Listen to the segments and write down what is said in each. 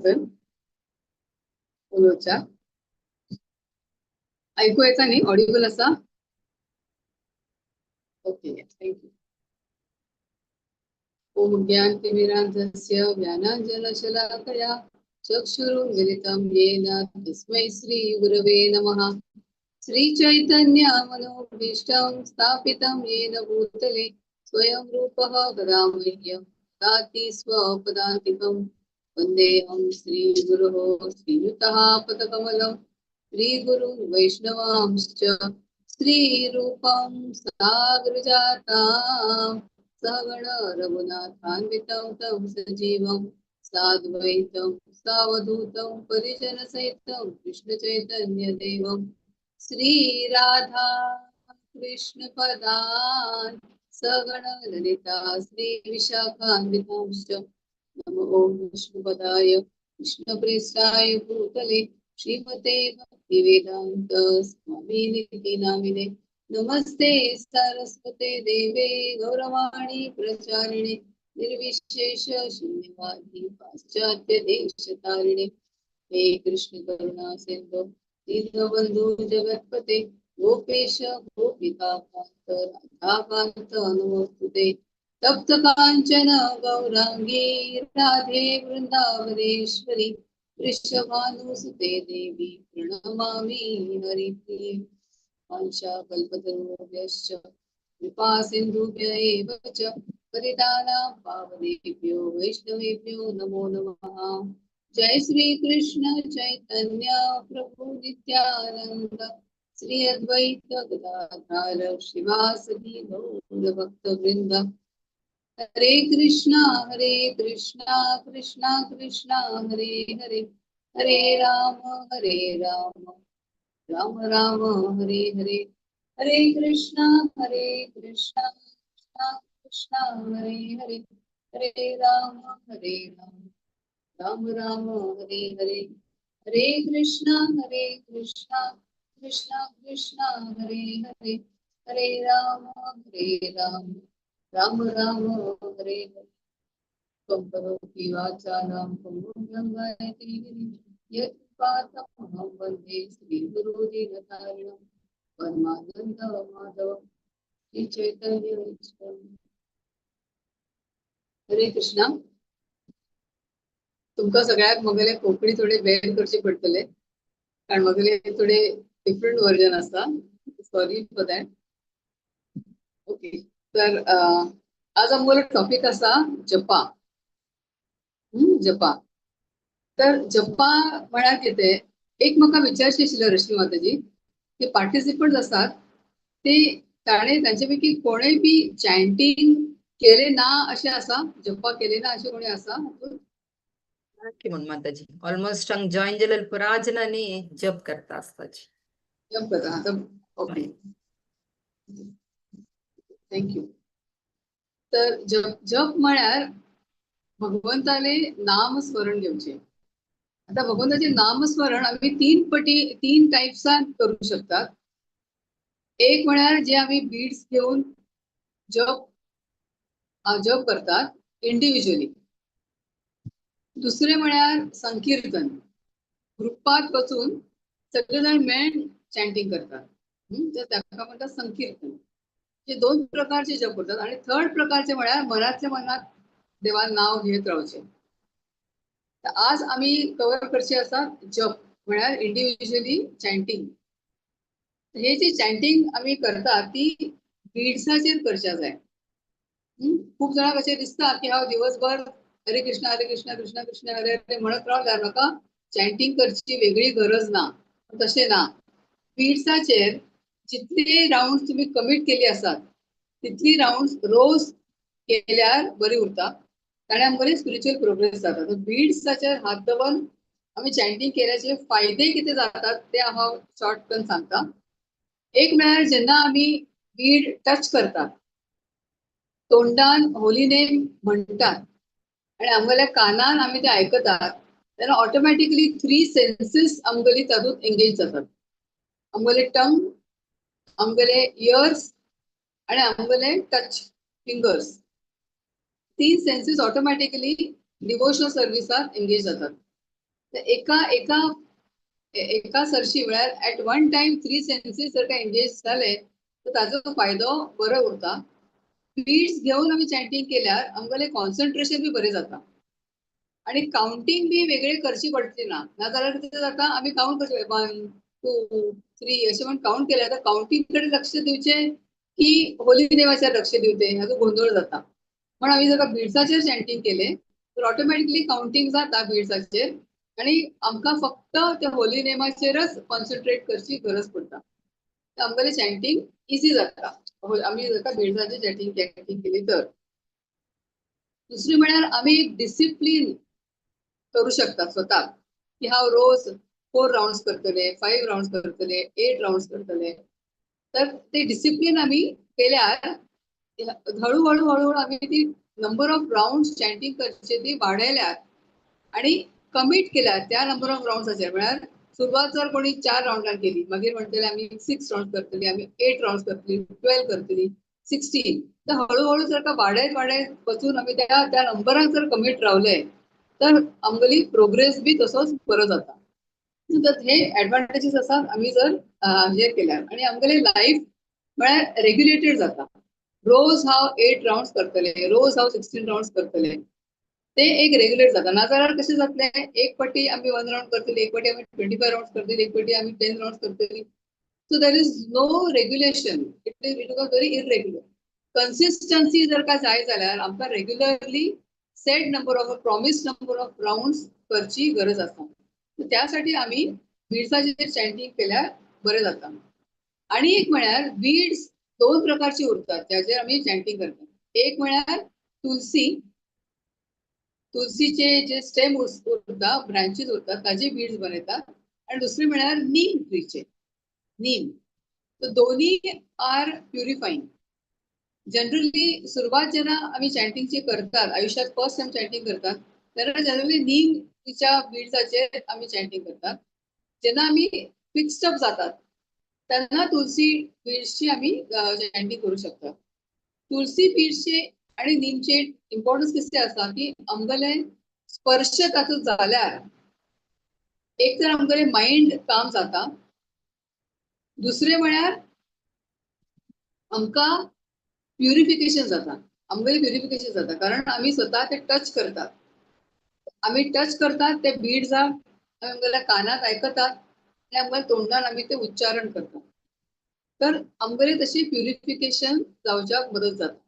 आसेल उलोवच्या. आयकू येता न्ही? ऑडिबल आसा? Okay, thank you. ॐ ज्ञानतिमिरान्धस्य ज्ञानाञ्जनशलाकया चक्षुरुन्मीलितं येन तस्मै श्रीगुरवे नमः. श्रीचैतन्यमनोभीष्टं स्थापितं येन भूतले स्वयं रूपः कदा मह्यं ददाति स्वपदान्तिकं. वन्देऽहं श्रीगुरोः श्रीयुतः पदकमलं श्रीगुरुं वैष्णवांश्च श्रीरूपं सागरजातां सहगण रघुनाथान्वितं तं सजीवं साद्वैतं सावधूतं परिजनसहितं कृष्णचैतन्यदेवं श्रीराधा कृष्णपदान् सहगण ललिता श्रीविशाखान्वितांश्च. नमो ॐ विष्णुपदाय कृष्णप्रेष्ठाय भूतले श्रीमते भक्तिवेदान्त स्वामिनिति नामिने. नमस्ते सारस्वते देवे गौरवाणी प्रचारिणे निर्विशेष शून्यवादी पाश्चात्य देशतारिणे. हे कृष्ण करुणा सिंधु दीनबंधु जगत्पते गोपेश गोपिका कांत राधाकांत नमोस्तुते. तप्त कांचन गौरांगी राधे वृंदावनेश्वरी वृषभानुसुते देवी प्रणमामि हरिप्रिये. वाञ्छा कल्पतरुभ्यश्च कृपा सिन्धुभ्य एव च पतितानां पावनेभ्यो वैष्णवेभ्यो नमो नमः. जय श्री कृष्ण चैतन्य प्रभु नित्यानंद श्री अद्वैत गदाधर श्रीवासादि गौर भक्त वृंद. हरे कृष्णा कृष्णा कृष्णा हरे हरे, हरे राम राम राम हरे हरे. हरे कृष्णा कृष्णा कृष्णा हरे हरे, हरे राम राम राम हरे हरे. हरे कृष्णा कृष्णा कृष्णा हरे हरे, हरे राम राम राम हरे हरे. त्वं करोति वाचालं पङ्गुं लङ्घयते गिरिं यत्कृपातमहं वन्दे श्रीगुरुदीनतारिणं परमानंद माधव श्री चैतन्य. हरे कृष्णा. तुमकां सगळ्याक मगेले कोंकणी थोडे बेर करचे पडटले कारण मगेले थोडे डिफरंट वर्जन आसा. Sorry for that. Okay, तर आज आमगेलो टॉपिक आसा जपा. जपा. तर जप्पा म्हळ्यार कितें, एक म्हाका विचारचें आशिल्लें रश्मी माताजी की पार्टिसिपंट आसात ते ताणे तांचे पैकी कोणेय बी चॅन्टिंग केले ना अशें आसा? जप्पा केले ना अशें कोणी आसा? की म्हण माताजी, ऑलमोस्ट हांग जॉईन जालेले पुरा जणांनी जप करता आसताची. जप करता आतां. Okay, thank you. तर जप, जप म्हळ्यार भगवंताले नाम स्मरण घेवचे. आता भगवंताचे नामस्मरण आम्ही तीन पटी, तीन टायप्सान करू शकतात. एक म्हळ्यार जे आम्ही बीड्स घेवन जप जप करतात इंडिव्हिज्युअली. दुसरे म्हळ्यार संकीर्तन, ग्रुपात वचून सगळे जाण मेळून चॅन्टिंग करतात. तर ताका म्हणटात संकीर्तन. हे दोन प्रकारचे जप करतात. आणि थर्ड प्रकारचे म्हळ्यार मनातल्या मनात देवा नाव घेत रावचे. तर आज आमी कवर करचे आसा जप म्हळ्यार इंडिव्हिज्युअली चॅन्टिंग. हे जे चॅन्टिंग आमी करतात ती बिड्साचेर करच्या जाय. खूप जाणांक अशें दिसता की हांव दिवसभर हरे कृष्ण हरे कृष्ण कृष्ण कृष्ण हरे हरे म्हणत रावल्यार म्हाका चॅन्टिंग करची वेगळी गरज ना. तशें ना. बिड्साचेर जितले राउंड तुमी कमीट केली आसात तितली राउंड रोज केल्यार बरी उरता ताणे आमगेले स्पिरिच्युअल प्रोग्रेस जाता. तर बिड्साचेर हात दवरून आमी चॅन्टिंग केल्याचे फायदे कितें जातात ते हांव शॉर्ट करून सांगता. एक म्हळ्यार जेन्ना आमी बीड टच करतात, तोंडान होली नेम म्हणटात आणि आमगेल्या कानान आमी ते आयकतात तेन्ना ऑटोमॅटिकली थ्री सेन्सीस आमगेली तातूंत एंगेज जातात. आमगेले टंग, आमगेले इयर्स आणि आमगेले टच फिंगर्स. तीन सेन्सीस ऑटोमॅटिकली डिवोशनल सर्विसात एंगेज जातात. एका एका एका सरशी म्हळ्यार at one time three senses जर का एंगेज जाले तर ताजो फायदो बरो उरता. बीड्स घेवन आमी चॅन्टींग केल्यार आमगेलें कॉन्सन्ट्रेशन बी बरें जाता आणि कावंटींग बी वेगळे करची पडटली ना. नाजाल्यार कितें जाता, आमी कावंट करचे 1 2 3 अशें म्हण कावंट केल्यार आतां कावंटींग कडेन लक्ष दिवचें की होली नेमाचेर लक्ष दिवचें, हाजो गोंदळ जाता. पण आमी जर बिड्साचेर चॅन्टींग केलें तर ऑटोमॅटिकली कावंटींग जाता बिड्साचेर आणि आमकां फक्त त्या होली नेमाचेरच कॉन्सन्ट्रेट करची गरज पडटा. आमगेलें चॅन्टींग इजी जाता आमी जर बिड्साचेर चॅन्टींग केली तर. दुसरी म्हळ्यार आमी एक डिसिप्लीन करू शकता स्वताक की हांव रोज 4 रावंड्स करतले, 5 रावंड्स करतले, 8 रावंड्स करतले. तर ते डिसिप्लीन आमी केल्यार हळूहळू हळूहळू आमी ती नंबर ऑफ रावंड्स चॅन्टींग करचे ती वाडयल्यार आणि कमीट केल्यार त्या नंबर ऑफ रावंड्साचेर. म्हळ्यार सुरवात जर कोणी 4 रावंडान केली, मागीर म्हणटले आमी 6 रावंड करतली, आमी 8 रावंड्स करतली, 12 करतली, 16. तर हळूहळू जर का वाडयत वाडयत वचून आमी त्या त्या नंबराक जर कमीट रावले तर आमगेली प्रोग्रेस बी तसोच बरो जाता. तर हे एडवांटेजीस आसात आमी जर हे केल्यार. आणि आमगेले लायफ म्हळ्यार रेग्युलेटेड जाता. रोज हांव 8 रावंड्स करतले, रोज हांव 16 रावंड्स करतले, ते एक रेग्युलेट जाता. नाजाल्यार कशें जातलें, एक पाटी आमी 1 रावंड करतली, एक पाटी आमी 25 रावंड्स करतली, एक पाटी आमी 10 रावंड्स करतली. So there is no regulation, it becomes very irregular. Consistency जर का जाय जाल्यार आमकां regularly set number of promise number of rounds करची गरज आसा. त्यासाठी आमी बिड्साचेर चॅन्टींग केल्यार बरें जाता. आणि एक म्हळ्यार बीड्स 2 प्रकारची उरतात त्याचेर आमी चॅन्टींग करतात. एक म्हळ्यार तुलसी, तुलसीचे जे स्टेम उरता, ब्रांचीस उरतात ताजे बीड्स बनयतात. आणि दुसरे म्हळ्यार नीम ट्रीचे, नीम. तर दोन्ही आर प्युरिफाईंग. जनरली सुरवात जेन्ना आमी चॅन्टींगची करतात, आयुष्यात फर्स्ट टायम चॅन्टींग करतात तेन्ना जनरली नीम ट्रीच्या बिड्साचेर आमी चॅन्टींग करतात. जेन्ना आमी फिक्स्ड अप जातात तेन्ना तुलसी बिड्सची आमी चॅन्टींग करू शकतात. तुलसी बिड्सचे आणि नीमचे इम्पॉर्टन्स कितें आसा की आमगेले स्पर्श तातूंत जाल्यार एक तर आमगेले मायंड काम जाता, दुसरें म्हळ्यार आमकां प्युरिफिकेशन जाता, आमगेलें प्युरिफिकेशन जाता कारण आमी स्वता ते टच करतात. आमी टच करतात ते बिड्साक आमगेल्या कानात आयकतात आनी आमगेल्या तोंडान आमी ते उच्चारण करतात. तर आमगेलें तशी प्युरिफिकेशन जावच्याक मदत जाता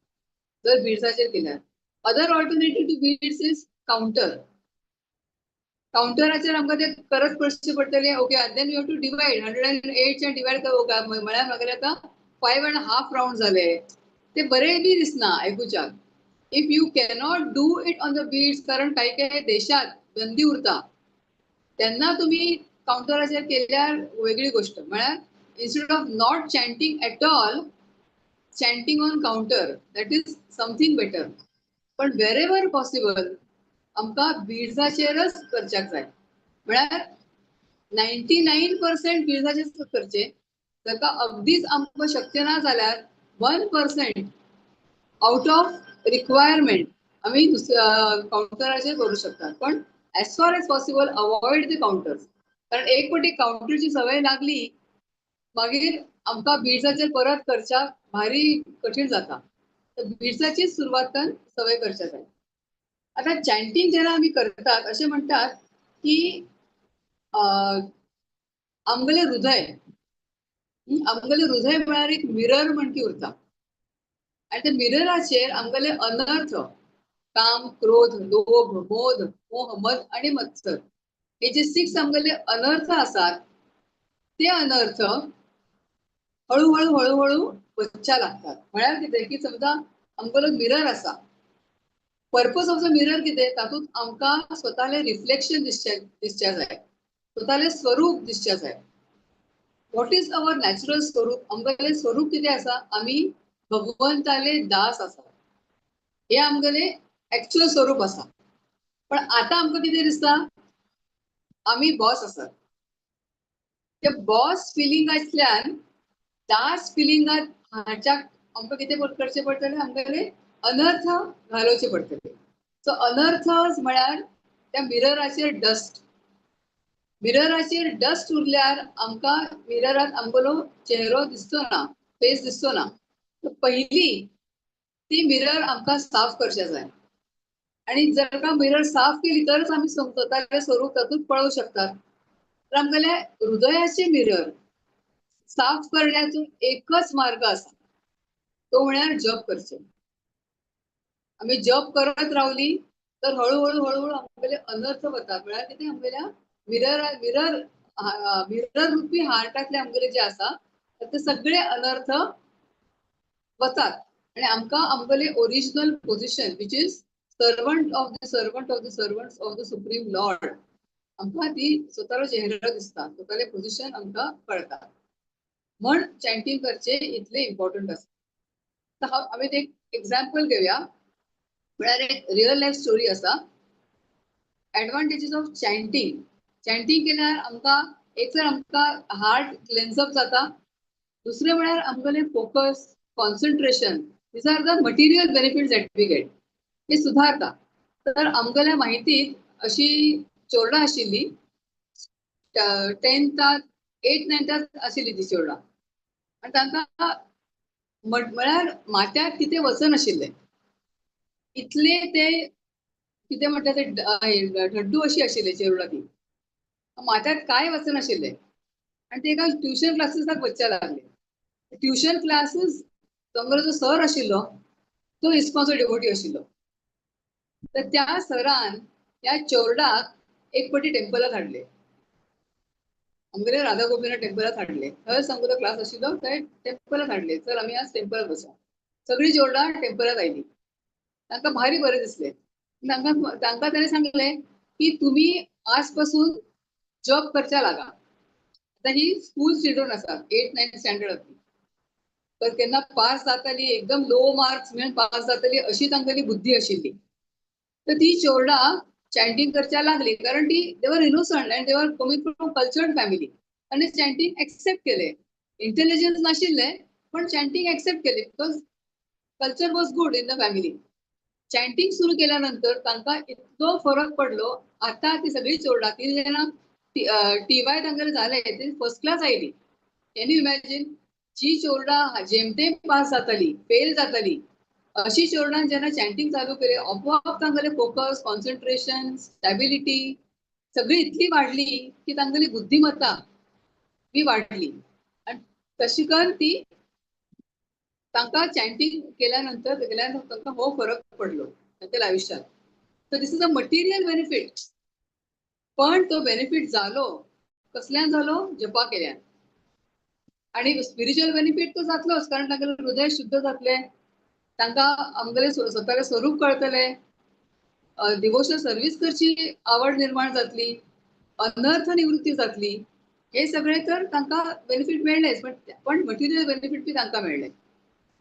जर बिड्साचेर केल्यार. Other alternative to beads is counter. कावंटराचेर आमकां ते करत पडचे पडटले. Okay, then you have to divide 108 divide म्हळ्यार म्हागेले आतां 5.5 रावंड जाले. ते बरे बी दिसना आयकुच्याक. If you cannot do it on the beads, कारण काही काही देशात बंदी उरता, तेन्ना तुमी कावंटराचेर केल्यार वेगळी गोश्ट. म्हळ्यार instead of not chanting at all, chanting on counter, that is something better. पण वेरेवर पॉसिबल आमकां बिड्साचेरच करच्याक जाय. म्हळ्यार 99% बिड्साचेर करचे. ताका अगदीच आमकां शक्य ना जाल्यार 1% आउट ऑफ रिक्वायरमेंट आमी दुसऱ्या कावंटराचेर करू शकतात. पण as far as possible avoid the counters, कारण एक फावटी कावंटरची सवय लागली मागीर आमकां बिड्साचेर परत करच्याक भारी कठीण जाता. तर बिड्साचीच सुरवातान सवय करच्या जाय. आतां चॅन्टींग जेन्ना आमी करतात अशें म्हणटात की आमगेलें हृदय, आमगेलें हृदय म्हळ्यार एक मिरर म्हणकी उरता आनी त्या मिरराचेर आमगेले अनर्थ, काम, क्रोध, लोभ, मोद, मोह, मद आणि मत्सर हे जे 6 आमगेले अनर्थ आसात ते अनर्थ हळूहळू हळूहळू वच्च्या लागतात. म्हळ्यार कितें की समजा आमगेलो मिरर आसा, पर्पज ऑफ the mirror कितें, तातूंत आमकां स्वतालें रिफ्लेक्शन दिसच्या जाय, स्वतालें स्वरूप दिसच्या जाय. What is our natural स्वरूप? आमगेलें स्वरूप कितें आसा? आमी भगवंताले दास आसा, हे आमगेलें एक्चुअल स्वरूप आसा. पण आतां आमकां कितें दिसता, आमी बॉस आसात. त्या बॉस फिलिंगांतल्यान दास फिलिंगात हाच्याक आमकां कितें करचें पडटलें, आमगेले अनर्थ घालोवचे पडटले. सो अनर्थ म्हळ्यार त्या मिरराचेर डस्ट. मिरराचेर डस्ट उरल्यार आमकां मिररात आमगेलो चेहरो दिसचो ना, फेस दिसचो ना. तर पयली ती मिरर आमकां साफ करचे जाय आणि जर का मिरर साफ केली तरच आमी स्वताचे स्वरूप तातूंत पळोवंक शकतात. तर आमगेल्या हृदयाचे मिरर साफ करण्याचो एकच मार्ग आसा, तो म्हळ्यार जप करचे. आमी जप करत रावली तर हळूहळू हळूहळू आमगेले अनर्थ वतात. म्हळ्यार कितें, आमगेल्या मिरर मिरर मिरर रुपी हार्टातले आमगेले जे आसा ते सगळे अनर्थ वतात आणि आमकां आमगेले original position, which is servant of the servant of the servant of the supreme lord, आमकां ती स्वतालो चेहरो दिसता, स्वताले पोझिशन आमकां कळटा. म्हण चॅन्टिंग करचे इतले इम्पॉर्टंट आसा. तर हांव आमी एक एक्झाम्पल घेवया, म्हळ्यार एक रियल लायफ स्टोरी आसा, एडवांटेजीस ऑफ चॅन्टिंग. चॅन्टिंग केल्यार आमकां एक तर आमकां हार्ट क्लेन्सअप जाता, दुसरें म्हळ्यार आमगेले focus, concentration, these are the material benefits that we get, हे सुधारता. तर आमगेल्या माहितीत अशी चोरडा आशिल्ली, टेन्थाक, एट नायन्थाक आशिल्ली ती चोरडा आनी तांकां म्हळ्यार माथ्याक कितें वचनाशिल्लें, इतले ते कितें म्हणटा ते ढड्डू अशी आशिल्ले चेरडा ती, माथ्यात कांय वचनाशिल्लें. आनी ते एका ट्युशन क्लासीसाक वचच्या लागले. ट्युशन क्लासीस तांगेलो जो सर आशिल्लो तो इस्कॉनचो डिवोटी आशिल्लो. तर त्या सरान त्या चोरडाक एक पटी टेम्पलाक हाडले, आमगेले राधा गोपिनाथ टेम्पलाक हाडले. थंय सांगलो क्लास आशिल्लो थंय टेम्पलाक हाडले, चल आमी आज टेम्पलाक वचा. सगळी चोरडां टेम्पलाक आयली, तांकां भारी बरें दिसलें. तांकां तांकां ताणें सांगलें की तुमी आजपासून जॉब करच्या लागा. आतां ही स्कूल चिल्ड्रन आसात, एट नायन स्टँडर्ड, तर केन्ना पास जाताली, एकदम लो मार्क्स मेळून पास जाताली अशी तांगेली बुद्धी आशिल्ली. तर ती चोरडा चॅन्टिंग करच्या लागली, कारण ती they were innocent and they were coming from cultured family. तांणी चॅन्टिंग एक्सेप्ट केले, इंटेलिजन्स नाशिल्लें पण चॅन्टिंग एक्सेप्ट केले because culture was good in the family. Chanting सुरू केल्यानंतर तांकां इतलो फरक पडलो, आता ती सगळी चोरडा ती जेन्ना टीवाय तांगेले जाले ती फर्स्ट क्लास आयली. Can you imagine, जी चोरडा जेमतेम पास जाताली, फेल जाताली, अशी चोरडान जेन्ना चॅन्टिंग चालू केले आपोआप तांगेले फोकस, कॉन्सन्ट्रेशन, स्टॅबिलिटी सगळी इतली वाडली की तांगेली बुद्धिमत्ता बी वाडली. आनी तशी करून ती तांकां चॅन्टिंग केल्यानंतर तांकां हो फरक पडलो तांच्या आयुष्यात. तर this is a material benefit, पण तो बेनिफीट जालो कसल्यान जालो, जपा केल्यान. आणि स्पिरिच्युअल बेनिफीट तो जातलोच, कारण तांगेलें हृदय शुद्ध जातलें, तांकां आमगेलें स्वतालें स्वरूप कळटलें, डिवोशनल सर्वीस करची आवड निर्माण जातली, अनर्थ निवृत्ती जातली. हे सगळे तर तांकां बेनिफीट मेळ्ळेच, पण पण मटेरियल बेनिफीट बी तांकां मेळ्ळे.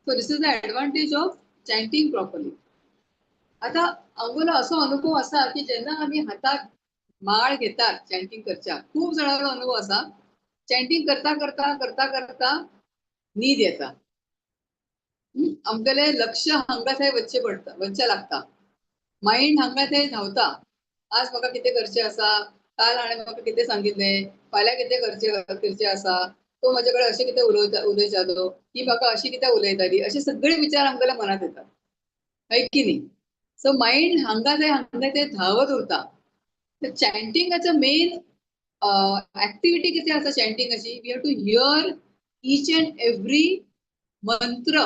So this is the advantage of chanting properly. आता आमगेलो असो अनुभव आसा की जेन्ना आमी हातात माळ घेतात चॅन्टिंग करच्या, खूब जाणांचो अनुभव आसा, चॅन्टिंग करता करता करता करता न्हीद येता, आमगेले लक्ष हांगा थंय वच्चें पडटा, वच्चें लागता, मायंड हांगा थंय धांवता. आज म्हाका कितें करचें आसा, काल हाणें म्हाका कितें सांगिल्लें, फाल्यां कितें करचें करचें आसा, तो म्हजे कडेन अशें कितें उलयता उलयतालो, ही म्हाका अशी कितें उलयताली, अशे सगळे विचार आमगेल्या मनात येतात, हय की न्ही? सो मायंड हांगा थंय हांगा थंय धांवत उरता. तर चॅन्टिंगाचो मेन ऍक्टिव्हिटी कितें आसा चॅन्टिंगाची, we have to hear each and every mantra,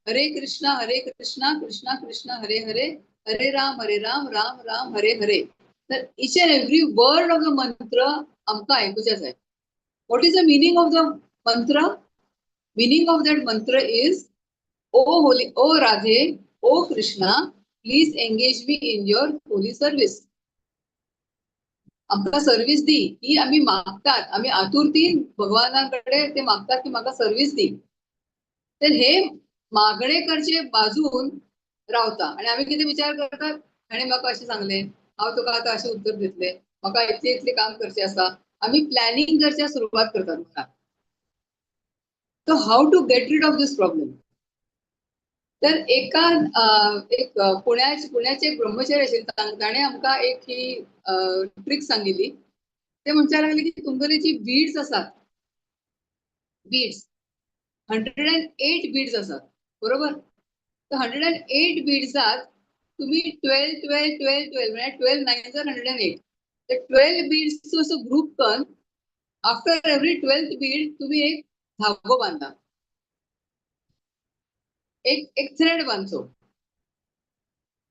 Hare Krishna Hare Krishna Krishna Krishna Hare Hare, Hare Ram Hare Ram Ram Ram Hare Hare. तर each and every word of the mantra आमकां आयकुचें जाय. What is the meaning of the mantra? Meaning of that mantra is, O holy, O Radhe, O Krishna, please engage me in your holy service. आमकां service दी, ही आमी मागतात, आमी आतुरतीन भगवाना कडेन ते मागतात की म्हाका सर्वीस दी. तर हे मागणे करचे बाजून रावता आणि आमी कितें विचार करतात, हाणें म्हाका अशें सांगलें, हांव तुका आतां अशें उत्तर दितलें, म्हाका इतलें इतलें काम करचें आसा, आमी प्लॅनिंग करच्या सुरवात करतात मनात. So how to get rid of this problem? तर एका एक पुण्याचे एक ब्रह्मचारी आशिल्ले, ताणें आमकां एक ही ट्रीक सांगिल्ली. ते म्हणपाक लागले की तुमगेली जी बीड्स आसात, बीड्स 108 बीड्स आसात, बरोबर? तर 108 बीड्सात तुम्ही 12 12 12 12 म्हळ्यार 12 9 जर 108, तर 12 बीड्सचो असो ग्रुप करून आफ्टर एव्हरी 12th Beed तुम्ही एक धागो बांधा, एक एक थ्रेड बांधचो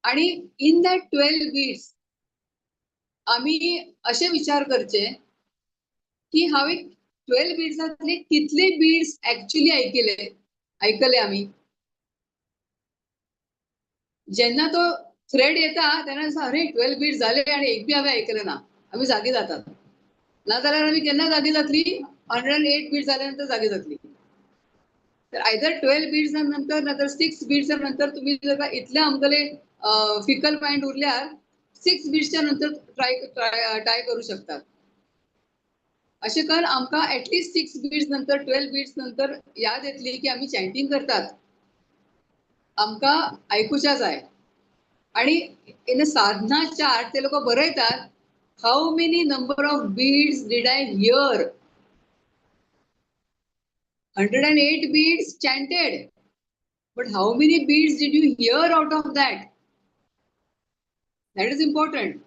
आणि इन that 12 beads आम्ही असे विचार करचे की हांवें 12 बीड्सांतले कितले बीड्स ऍक्च्युली ऐकले ऐकले आम्ही. जेन्ना तो थ्रेड येता तेन्ना दिसता अरे 12 बीड्स झाले आणि एक बी हांवें ऐकले ना, आम्ही जागी जातात. नाजाल्यार आमी केन्ना जागी जातली? 108 बीड्स जाल्या नंतर जागी जातली. तर आयदर 12 बीड्स नंतर नातर 6 बीड्स नंतर तुम्ही जर का इतले आमगेले फिकल मायंड उरल्यार 6 बीड्सच्या नंतर ट्राय ट्राय ट्राय करू शकतात. अशें कर आमकां एटलिस्ट 6 बीड्स नंतर 12 बीड्स नंतर याद येतली की आमी चॅन्टींग करतात, आमकां आयकुच्या जाय. आणि इन साधना चार्ट ते लोक बरयतात how many number of beads did I hear, 108 beads chanted, but how many beads did you hear out of that? That is important.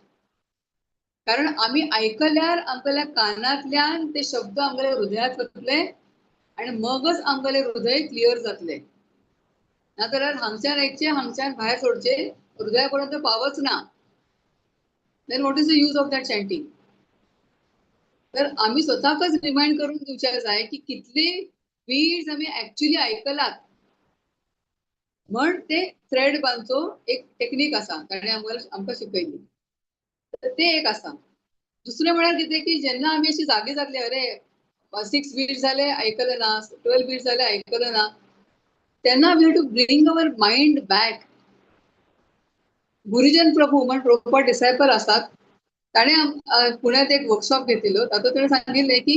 कारण आम्ही ऐकल्यार आमगेल्या कानांतल्यान ते शब्द आमगेल्या हृदयात वतले आणि मगच आमगेले हृदय क्लियर जातले. नाजाल्यार हांगच्यान आयकचे हांगच्यान भायर सोडचे, हृदयापर्यंत पावच ना. Then what is the use of that chanting? तर आम्ही स्वतःकच रिमाइंड करून दिवच्या जाय की कितले बीड्स आम्ही ऍक्च्युली ऐकलात. म्हण ते थ्रेड बांदचो एक टेक्नीक आसा ताणें आमकां शिकयली, तर ते एक आसा. दुसरें म्हळ्यार कितें की जेन्ना आमी अशी जागे जातले, अरे 6 बीड्स जाले आयकलें ना, 12 बीड्स जाले आयकलें ना, तेन्ना we have to bring our mind back. Gurijan Prabhu म्हण प्रभुपाद डिसायपल आसात, ताणें पुण्यात एक वर्कशॉप घेतिल्लो, तातूंत ताणें सांगिल्लें की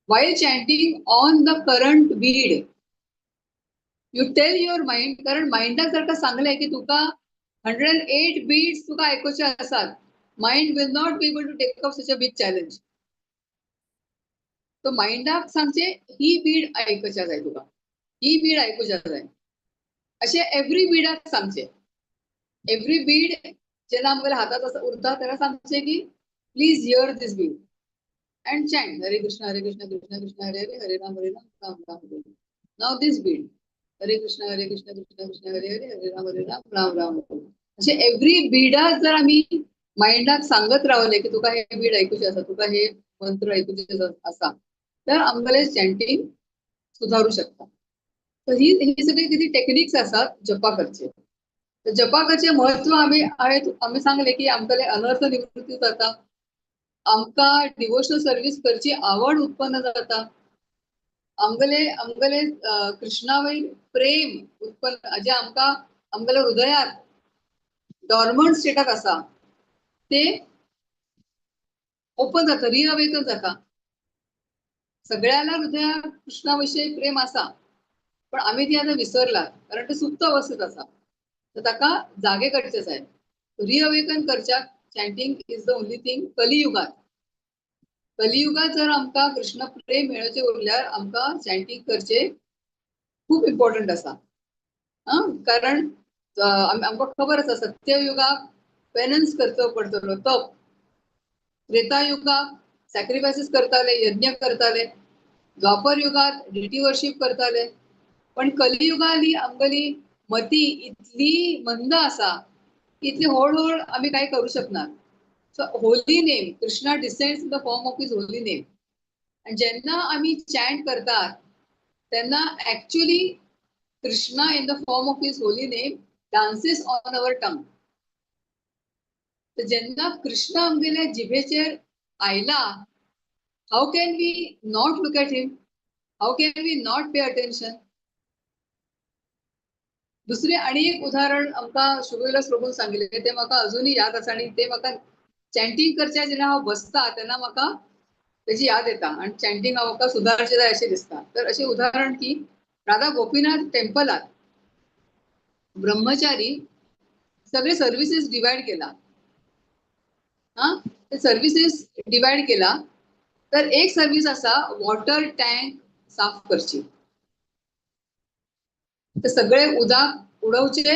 while chanting on the current bead you tell your mind, कारण माइंडाक जर का सांगलें की तुका 108 बीड्स तुका आयकुचे आसात, mind will not be able to take up such a big challenge. तो माइंडाक सांगचे ही बीड आयकुच्या जाय तुका, ही बीड आयकुच्या जाय, अशें एवरी बीडाक सांगचे. एवरी बीड जेन्ना आमगेल्या हातात असं उरता तेन्ना सांगचे की please hear this bead and chant Hare Krishna Hare Krishna Krishna Krishna Hare Hare Hare Ram Hare Ram Ram Ram Hare. Now this bead Hare Krishna Hare Krishna Krishna Krishna Hare Hare Hare Ram Hare Ram Ram Ram Hare. अशे every बीडाक जर आमी माइंडाक सांगत रावले की तुका हे बीड आयकुचें आसा, तुका हे मंत्र आयकुचे आसा, तर आमगेलें चॅन्टींग सुधारू शकता. तर ही ही सगळी किती टेक्निक्स आसात जपा करचे. तर जपा करचे महत्व आमी हांवें आमी सांगले की आमगेले अनर्थ निवृत्ती जाता, आमकां डिवोशनल सर्वीस करची आवड उत्पन्न जाता, आमगेले आमगेले कृष्णा वयर प्रेम उत्पन्न जे आमकां आमगेल्या हृदयात डॉर्मंट स्टेटाक आसा ते ओपन जाता, रिअवेकन जाता. सगळ्याला हृदयात कृष्णा विशयी प्रेम आसा, पण आमी ती आतां विसरला कारण ते सुप्त अवस्थेत आसा. तर ताका जागे करचे जाय. रिअवेकन करच्याक chanting is the only thing. कलियुगात कलियुगात जर आमकां कृष्ण प्रेम मेळोवचें उरल्यार आमकां चॅन्टींग करचें खूब इम्पॉर्टंट आसा. आं, कारण आमकां खबर आसा सत्ययुगाक पेनन्स करचो पडटलो, तप. त्रेतायुगाक सॅक्रिफायसीस करताले, यज्ञ करताले. द्वापर युगात डिटी वर्शिप करताले. पण कलियुगाली आमगेली मती इतली मंद आसा की इतली हळू हळू आमी कांय करू शकना. So holy name, Krishna descends in the form of his holy name. आणि जेन्ना आमी चॅन्ट करतात तेन्ना actually Krishna in the form of his holy name dances on our tongue. तर जेन्ना कृष्ण आमगेल्या जिभेचेर आयला, how can we not look at him? How can we not pay attention? दुसरें आनी एक उदाहरण आमकां शुभविलास प्रभून सांगिल्लें तें म्हाका अजुनूय याद आसा आनी तें म्हाका चॅन्टींग करच्या जेन्ना हांव बसता तेन्ना म्हाका तेजी याद येता आनी चॅन्टींग हांव म्हाका सुदारचें जाय अशें दिसता. तर अशें उदाहरण की राधा गोपीनाथ टेम्पलात ब्रह्मचारी सगळे सर्विसीस डिवायड केला. हा, ते सर्विसीस डिवायड केला तर एक सर्वीस आसा वॉटर टँक साफ करची. ते सगळे उदक उडोवचे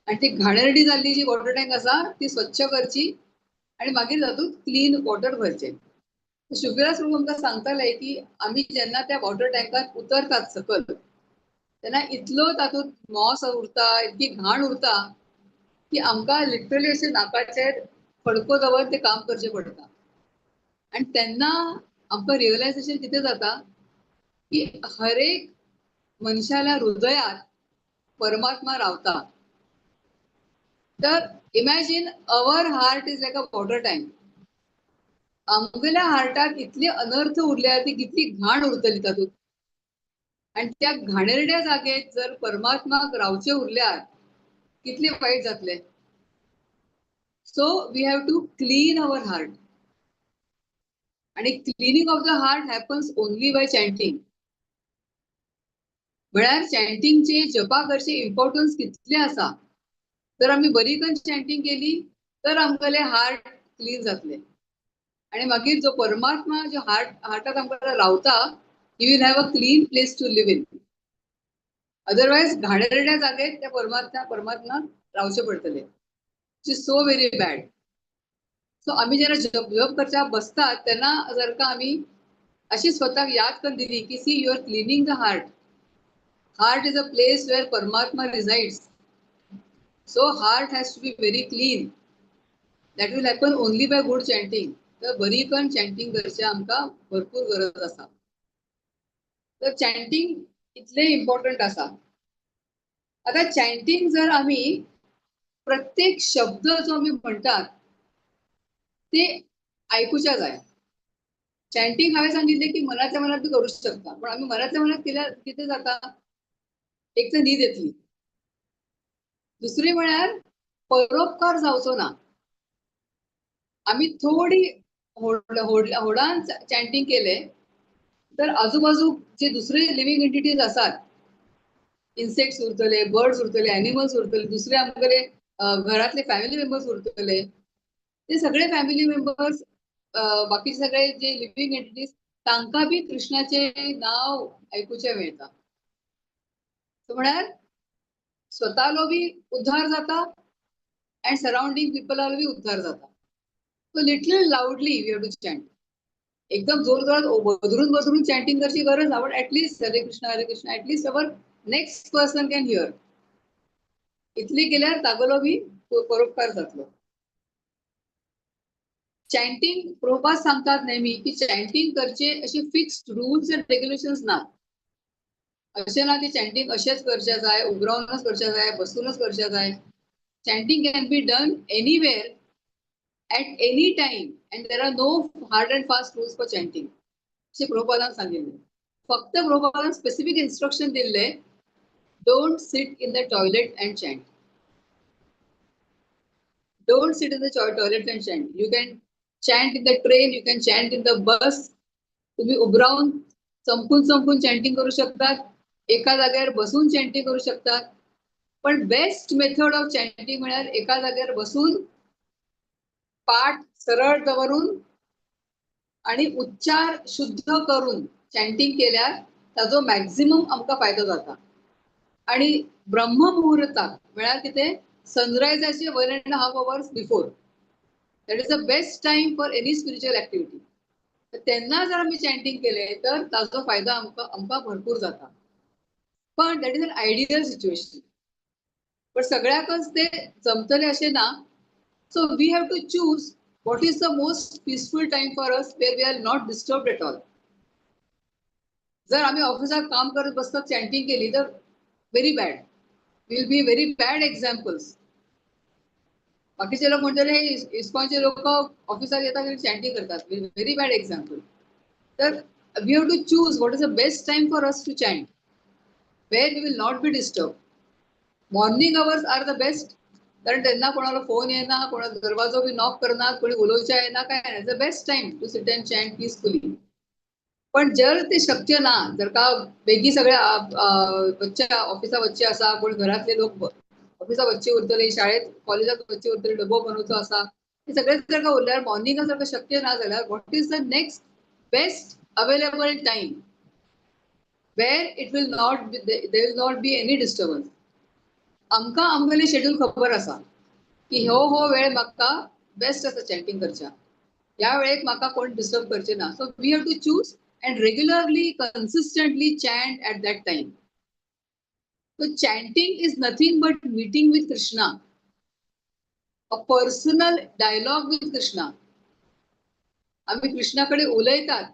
आणि ती घाणेरडी जाल्ली जी वॉटर टँक आसा ती स्वच्छ करची आणि मागीर तातूंत क्लीन वॉटर भरचे. शुभविलास प्रभू आमकां सांगताले की आमी जेन्ना त्या वॉटर टँकात उतरतात सकल तेन्ना इतलो तातूंत मॉस उरता, इतकी घाण उरता की आमकां लिटरली अशें नाकाचेर फडको दवर ते काम करचें पडटा. आनी तेन्ना आमकां रियलायझेशन कितें जाता की हरेक मनशाल्या हृदयात परमात्मा रावता. तर imagine our heart is like a water tank. आमगेल्या हार्टाक इतले अनर्थ उरल्या, ती कितली घाण उरतली तातूंत. आणि त्या घाणेरड्या जागेत जर परमात्माक रावचे उरल्यार कितले वाईट जातले. So we have to clean our heart. आणि cleaning of the heart happens only by chanting. म्हळ्यार चॅन्टिंगचे जपा करचे इम्पॉर्टन्स कितले आसा. जर आमी बरी करून चॅन्टिंग केली तर आमगेले हार्ट क्लीन जातले आणि मागीर जो परमात्मा जो हार्टात आमकां रावता, he will have a clean place to live in. Otherwise घाणेरड्या जागेत त्या परमात्मा रावचे पडतले, which is so very bad. So आमी जेन्ना जप जप करच्या बसतात तेन्ना जर का आमी अशी स्वतःक याद करून दिली की see, you are cleaning the heart. Heart is a place where परमात्मा resides. So heart has to be very clean. That will happen only by good chanting. तर बरी करून चॅन्टिंग करचे आमकां भरपूर गरज आसा. तर चॅन्टिंग इतले इम्पॉर्टंट आसा. आता चॅन्टिंग जर आमी प्रत्येक शब्द जो आमी म्हणटात ते आयकुच्या जाय. चॅन्टिंग हांवें सांगितलें की मनातल्या मनात बी करूं शकता, पण आमी मनातल्या मनात केल्यार कितें जाता, एक तर न्हीद येतली, दुसरी म्हळ्यार परोपकार जावचो ना. आमी थोडी होडान चॅन्टिंग केले तर आजूबाजूक जे दुसरे लिव्हिंग एंटिटीज आसात, इन्सेक्ट्स उरतले, बर्ड्स उरतले, एनिमल्स उरतले, दुसरे आमगेले घरातले फॅमिली मेंबर्स उरतले, ते सगळे फॅमिली मेंबर्स, बाकीचे सगळे जे लिव्हिंग एंटिटीज, तांकां बी कृष्णाचे नाव आयकुचें मेळटा. म्हळ्यार स्वतालो बी उद्धार जाता अँड सराउंडिंग पिपलालो बी उद्धार जाता. So little loudly we have to chant. एकदम जोर जोरात बदरून बदरून चॅन्टिंग करची गरज ना, but at least Hare Krishna Hare Krishna, at least our next person can hear. इतली केल्यार तागोलो बी परोपकार जातलो. चॅन्टिंग प्रभुपाद सांगतात नेहमी की चॅन्टिंग करचे असे फिक्स्ड रुल्स अँड रेग्युलेशन्स ना. अशें ना की चॅन्टिंग अशेंच करचे जाय, उबरावनच करचे जाय, बसूनच करचे जाय. Chanting can be done anywhere at any time and there are no hard and fast rules for chanting, अशें प्रभुपादान सांगिल्लें. फक्त प्रभुपादान स्पेसिफीक इन्स्ट्रक्शन दिल्लें, don't sit in the toilet and chant. Don't sit in the toilet and chant. You can chant in the train, you can chant in the bus. तुम्ही उभं चमकून चमकून chanting करू शकतात, एका जाग्यार बसून चॅन्टिंग करू शकतात. पण बेस्ट मेथड ऑफ चॅन्टिंग म्हळ्यार एका जाग्यार बसून पाठ सरळ दवरून आणि उच्चार शुद्ध करून चॅन्टिंग केल्यार ताजो मॅक्झिमम आमकां फायदो जाता. आणि ब्रह्ममुहूर्ताक म्हळ्यार कितें, सनरायजाचे 1.5 hours before, that is the best time for any spiritual activity. तेन्ना जर आमी चॅन्टिंग केले तर ताजो फायदो आमकां भरपूर जाता. पण that is an ideal situation, पण सगळ्याकच ते जमतले अशें ना. So we have to choose what is the most peaceful time for us where we are not disturbed at all. जर आम्ही ऑफिसात काम करत बसतात चॅन्टिंग केली तर very bad, will be very bad examples. बाकीचे लोक म्हणटले हे इस्कॉनचे लोक ऑफिसात येतात आणि चॅन्टिंग करतात, व्हेरी बॅड एक्झाम्पल. तर we have to choose what is the best time for us to chant where we will not be disturbed. Morning hours are the best, कारण त्यांना कोणाला फोन येना, कोणाला दरवाजो बी नॉक करना, कोणी उलोवच्या येना, काय नाही. The best time to sit and chant peacefully. पण जर ते शक्य ना, जर का बेगी सगळ्या बच्चा ऑफिसा वच्चे आसा, कोण घरातले लोक ऑफिसा वच्चे उरतले, शाळेत कॉलेजात वच्चे उरतले, डबो बनवचो आसा, हे सगळेच जर का उरल्यार मॉर्निंगाक जर का शक्य ना जाल्यार what is the next best available time where it will not there will not be any disturbance. आमकां आमगेलें शेड्यूल खबर आसा की हो हो वेळ म्हाका बेस्ट आसा चॅन्टींग करच्या, ह्या वेळेक म्हाका कोण डिस्टर्ब करचे ना. So we have to choose and regularly consistently chant at that time. So chanting is nothing but meeting with Krishna, a personal dialogue with Krishna. आम्ही कृष्णाकडे उलयतात,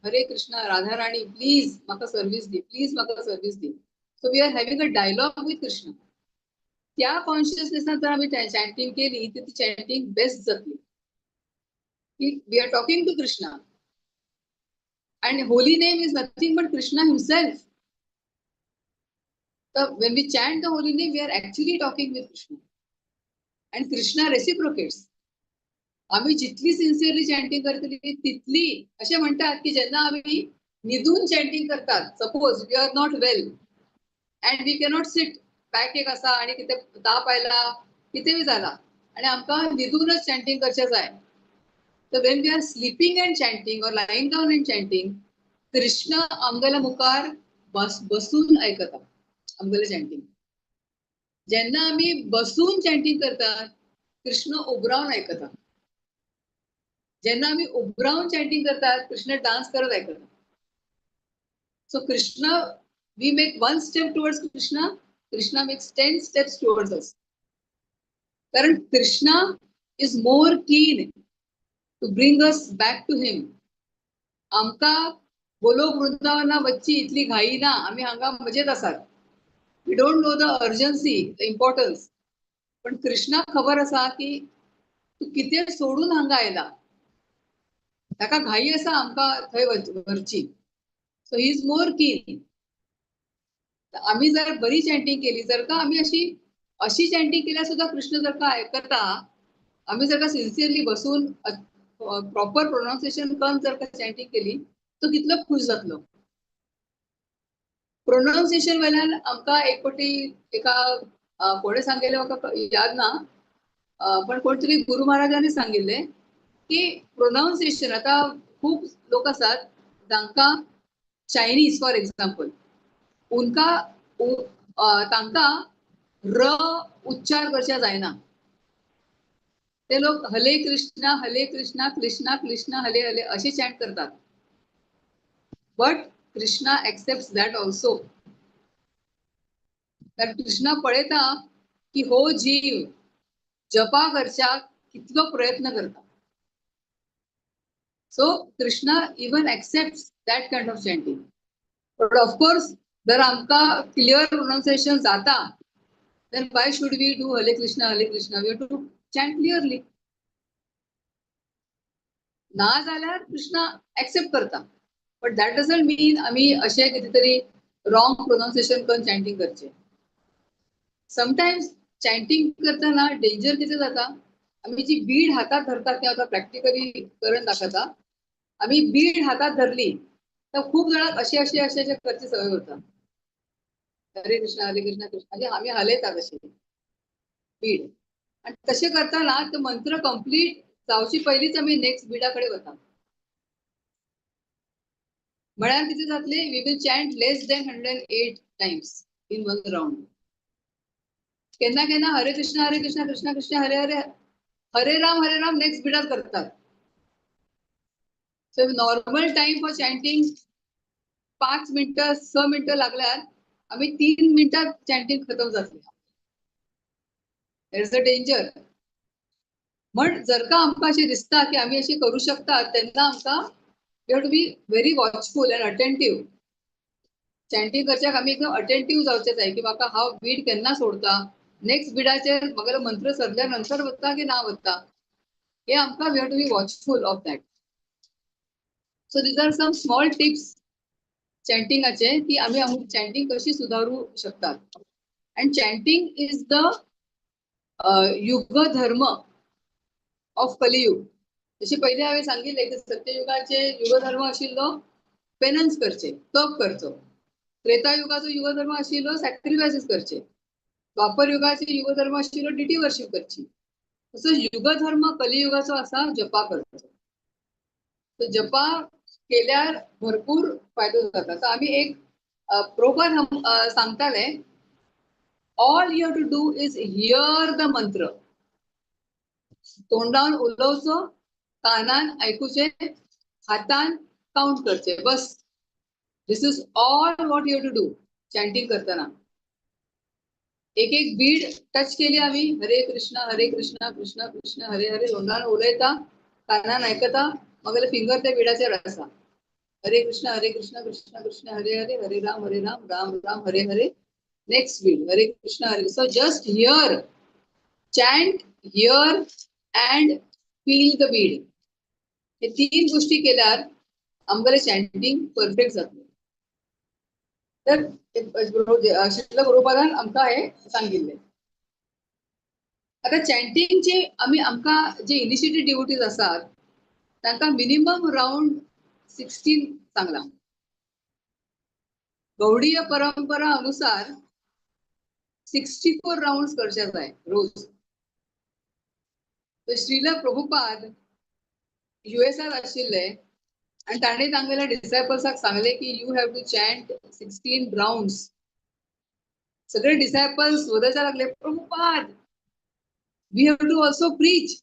हरे कृष्णा राधा राणी प्लीज म्हाका सर्वीस दी, प्लीज म्हाका service the. So we are having a dialogue with Krishna. त्या कॉन्शियसनेसान जर आमी चॅन्टींग केली तर ती चॅन्टींग बेस्ट जातली की we are talking to Krishna and holy name is nothing but Krishna himself. तर when we chant the holy name, we are actually talking with Krishna and Krishna reciprocates. आम्ही जितली सिन्सिअरली चॅन्टिंग करतली तितली, असे म्हणतात की जेन्ना आम्ही न्हिदून चॅन्टिंग करतात, suppose we are not well and we cannot sit, back एक आसा आणि कितें ताप आयला, कितेंय जाला आणि आमकां न्हिदूनच चॅन्टिंग करचें जाय, तर when we are sleeping and chanting or lying down and chanting, Krishna आमगेल्या मुखार बसून आयकता आमगेलें चॅन्टिंग. जेन्ना आमी बसून चॅन्टिंग करतात, कृष्ण उबो रावन आयकता. जेन्ना आमी उबो रावन चॅन्टिंग करतात, कृष्ण डान्स करत आयकता. So Krishna, we make one step towards Krishna, Krishna makes 10 steps towards us. कारण Krishna is more keen to bring us back to him. आमकां गोलोक वृंदावना वच्ची इतली घाई ना, आमी हांगा मजेत आसात. We don't know the urgency, the importance. पण कृष्णाक खबर आसा की तूं कितें सोडून हांगा आयला, ताका घाई आसा आमकां थंय व्हरची. So he is more keen. आमी जर बरी चॅन्टिंग केली, जर का आमी अशी अशी चॅन्टिंग केल्यार सुद्दां कृष्ण जर का आयकता, आमी जर का सिन्सियरली बसून प्रॉपर प्रोनाउन्सिएशन करून जर का चॅन्टिंग केली, तो कितलो खुश जातलो. प्रोनाउन्सिएशन वयल्यान आमकां एक फावटी एका कोणें सांगिल्लें म्हाका याद ना, पण कोण तरी गुरु महाराजांनी सांगिल्लें की प्रोनाउन्सिएशन, आतां खूब लोक आसात जांकां चायनीज फॉर एक्झाम्पल, उनका तांकां र उच्चार करचे जायना, ते लोक हरे कृष्णा हरे कृष्णा कृष्णा कृष्णा हरे हरे असे चॅन्ट करतात. But Krishna accept that also. कारण कृष्णा पळयता की हो जीव जपा करच्याक कितलो प्रयत्न करता. So Krishna even accept that kind of chanting. But of course जर आमकां क्लियर प्रोनाउन्सिएशन जाता, then why should we do Hare Krishna Hare Krishna? We have to chant clearly. ना जाल्यार कृष्णा एक्सेप्ट करता, बट that doesn't मीन आमी अशें कितें तरी रॉंग प्रोनाउन्सिएशन करून चॅन्टिंग करचें. समटायम्स चॅन्टिंग करतना डेंजर कितें जाता, आमी जी बीड हातात धरतात तें आतां प्रॅक्टिकली करून दाखयता. आमी बीड हातात धरली तर खूब जाणांक अशें अशें अशें अशें करची संवय उरता, हरे कृष्णा हरे कृष्णा कृष्णा, अशें आमी हालयतात अशें बीड. आनी तशें करतना तो मंत्र कंप्लीट जावचे पयलींच आमी नेक्स्ट बिडा कडेन वता. म्हळ्यार कितें जातलें, we will chant less than 108 times in one round. केन्ना केन्ना हरे कृष्णा हरे कृष्णा कृष्णा कृष्णा हरे हरे हरे राम हरे राम नेक्स्ट बिडात करतात. So normal time for chanting 5 मिनटं 6 मिनटं लागल्यार आमी 3 मिनटात चॅन्टिंग खतम जातलें. Is a danger. म्हण जर का आमकां अशें दिसता की आमी अशें करूं शकतात, तेन्ना आमकां we have to be very watchful and attentive. Chanting करच्याक आमी एकदम अटेंटीव जावचें जाय की म्हाका हांव बीड केन्ना सोडता, नेक्स्ट बिडाचेर म्हागेलो मंत्र सरल्या नंतर वता की ना वता, हे आमकां we have to be watchful of that. So these are some small tips चॅन्टिंगाचे की आमी आमची चॅन्टिंग कशी सुधारू शकतात. And chanting is the युगधर्म ऑफ कलियुग. जशी पयलीं हांवें सांगिल्लें की सत्ययुगाचे युगधर्म आशिल्लो पेनन्स करचे, तप करचो. त्रेतायुगाचो युगधर्म आशिल्लो सॅक्रिफायसीस करचे. द्वापर युगाचे युगधर्म आशिल्लो डिटी वर्शिप करची. तसो युगधर्म कलियुगाचो आसा जपा करचो. तर जपा केल्यार भरपूर फायदो जाता. तर आमी एक प्रभुपाद सांगताले, all you have to do is hear the mantra. तोंडान उलोवचो, कानान आयकुचे, हातान काउंट करचे, बस. This is all what you have to do chanting करताना. एक एक बीड टच केली आम्ही, हरे कृष्ण हरे कृष्ण कृष्ण कृष्ण हरे हरे, तोंडान उलयता, कानान आयकता, मगेले फिंगर त्या बिडाचेर आसा. हरे कृष्ण हरे कृष्ण कृष्ण कृष्ण हरे हरे, हरे राम हरे Ram Ram Ram Hare Hare. Next bead Hare Krishna Hare. So just hear, chant, hear and feel the bead. हे तीन गोष्टी केल्यार आमगेलें चॅन्टिंग परफेक्ट जातलें. तर श्रील प्रभुपादान आमकां हें सांगिल्लें. आतां चॅन्टिंगचे आमी आमकां जे इनिशिएटेड डिवोटीज आसात तांकां मिनिमम रावंड 16 सांगलां. गौडीय परंपरा अनुसार 64 रावंड करचे जाय रोज. तर श्रील प्रभुपाद युएसात आशिल्ले आनी ताणें तांगेल्या डिसायपल्साक सांगलें की you have to chant 16 rounds. सगळे डिसायपल्स वदच्या लागले, Prabhupada we have to also preach.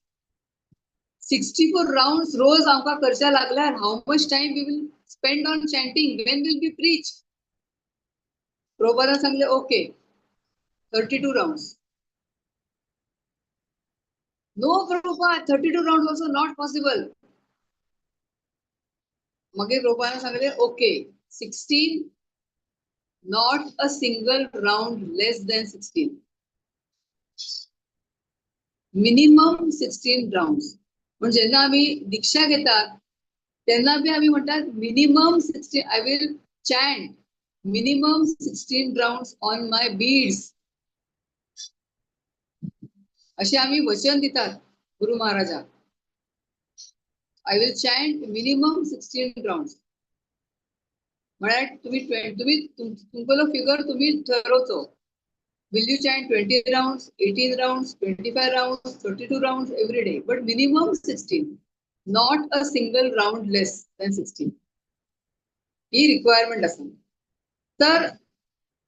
64 rounds रोज आमकां करच्या लागल्यार how much time we will spend on chanting, when will we preach? प्रभुपादान सांगले okay, 32 rounds. No Prabhupada, 32 rounds also not possible. मागीर प्रभुपादान सांगले okay, 16, not a single round less than 16, minimum 16 rounds. पण जेन्ना आमी दीक्षा घेतात तेन्ना बी आमी म्हणटात minimum 16, I will chant minimum 16 rounds on my beads, अशें आमी वचन दितात गुरु महाराजाक. I will chant minimum 16 rounds. म्हळ्यार तुम्ही तुम्ही तुमगेलो फिगर तुम्ही ठरवचो. Will you chant 20 rounds, 18 rounds, 25 rounds, 32 rounds every day, but minimum 16, not a single round less than 16. He requirement आसा. तर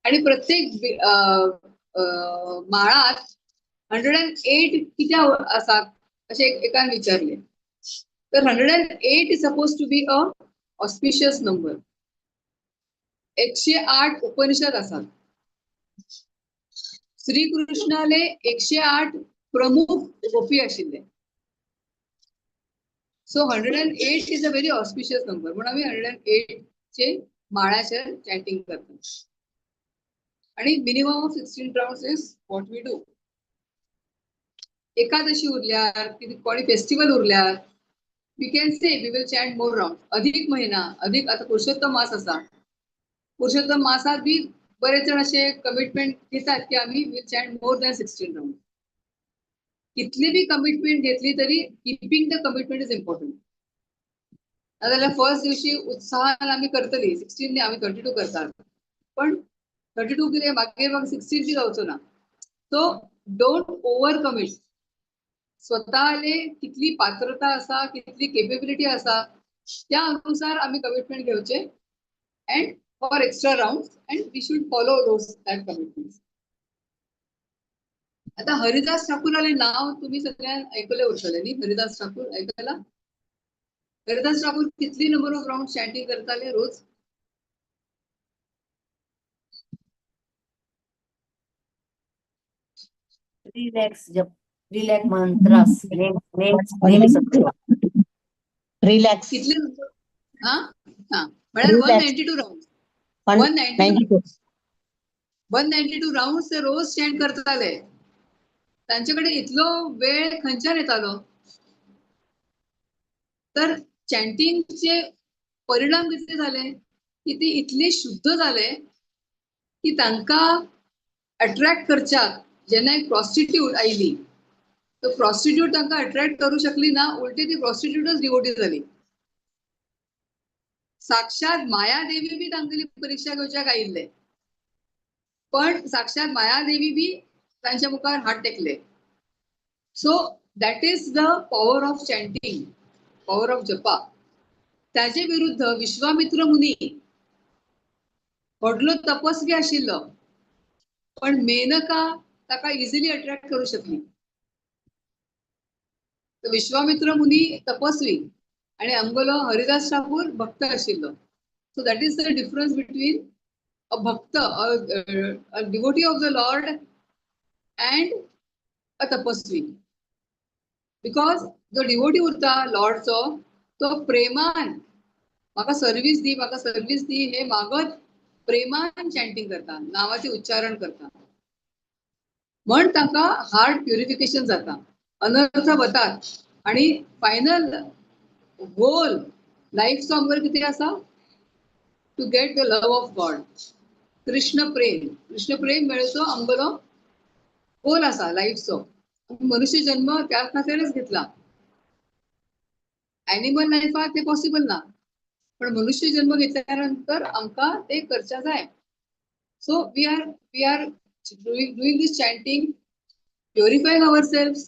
आणि प्रत्येक माळात 108 कित्याक आसात अशें एकान विचारलें. तर 108 is suppose to be a auspicious number. 108 Upanishad आसात. श्रीकृष्णाले 108 प्रमुख गोपी आशिल्ले. So 108 is a very auspicious number, म्हणून आमी 108 चे माळाचेर चॅन्टिंग करतात. आणि minimum of 16 rounds is what we do. Ekadashi उरल्यार, कोणी festival उरल्यार we can say we will chant more round. अधिक महिना, अधिक आता पुरुषोत्तम मास आसा, पुरुषोत्तम मासात बी बरेच जण असे कमिटमेंट घेतात की आम्ही will chant more than 16 round. कितली बी कमिटमेंट घेतली तरी keeping the commitment is important. नाजाल्यार फर्स्ट दिवशी उत्साहान आमी करतली 16 न्ही, आमी 32 करतात, पण 32 कितें मागीर म्हाका 16 बी जावचो ना. So don't over commit. स्वतःले कितली पात्रता आसा, कितली केपेबिलिटी आसा त्या अनुसार आमी कमिटमेंट घेवचे and for extra rounds, and we should follow those that commitments. आता हरिदास ठाकूराले नाव तुम्ही सगळ्यांनी ऐकले उरतले न्ही? हरिदास ठाकूर ऐकला? हरिदास ठाकूर कितली नंबर ऑफ राउंड चॅन्टिंग करताले रोज? रिलॅक्स जप, रिलॅक्स मंत्रास, नेम नेम नेम रिलॅक्स. कितले? हा हा, म्हळ्यार 192 राउंड. 192. 192 राउंड ते रोज चॅन्ट करताले. तांचे कडेन इतलो वेळ खंयच्यान येतालो? तर चॅन्टिंगचे परिणाम कितले जाले की ती इतली शुद्ध जाले की तांकां अट्रॅक्ट करच्याक जेन्ना एक प्रॉस्टिट्यूट आयली तर प्रॉस्टिट्यूट तांकां अट्रॅक्ट करू शकली ना, उलटी ती प्रॉस्टिट्यूटच डिवोटी जाली. साक्षात मायादेवी बी तांगेली परीक्षा घेवच्याक आयिल्ले, पण साक्षात मायादेवी बी तांच्या मुखार हात टेकले. So That is the power of chanting, power of japa. ताजे विरुद्ध विश्वामित्र मुनी व्हडलो तपस्वी आशिल्लो, पण मेनका ताका इझिली अट्रॅक्ट करू शकली. तर विश्वामित्र मुनी तपस्वी आणि आमगेलो हरिदास ठाकूर भक्त आशिल्लो. So that is the difference between a bhakta, a devotee of the Lord and a tapasvi. Because जो डिवोटी उरता लॉर्डचो, तो प्रेमान म्हाका सर्वीस दी, म्हाका सर्वीस दी हे मागत प्रेमान चॅन्टिंग करता, नावाचे उच्चारण करता, म्हण ताका हार्ट प्युरिफिकेशन जाता, अनर्थ वतात आणि फायनल गोल लाईफचो आमगेलो कितें आसा? To get the love of God, Krishna Prem. Krishna प्रेम मेळचो आमगेलो गोल आसा लाईफचो. मनुष्य जन्म त्या खातीरच घेतला. एनिमल लायफात ते पॉसिबल ना, पण मनुष्य जन्म घेतल्यानंतर आमकां ते करच्या जाय. So we are doing this chanting, purifying our self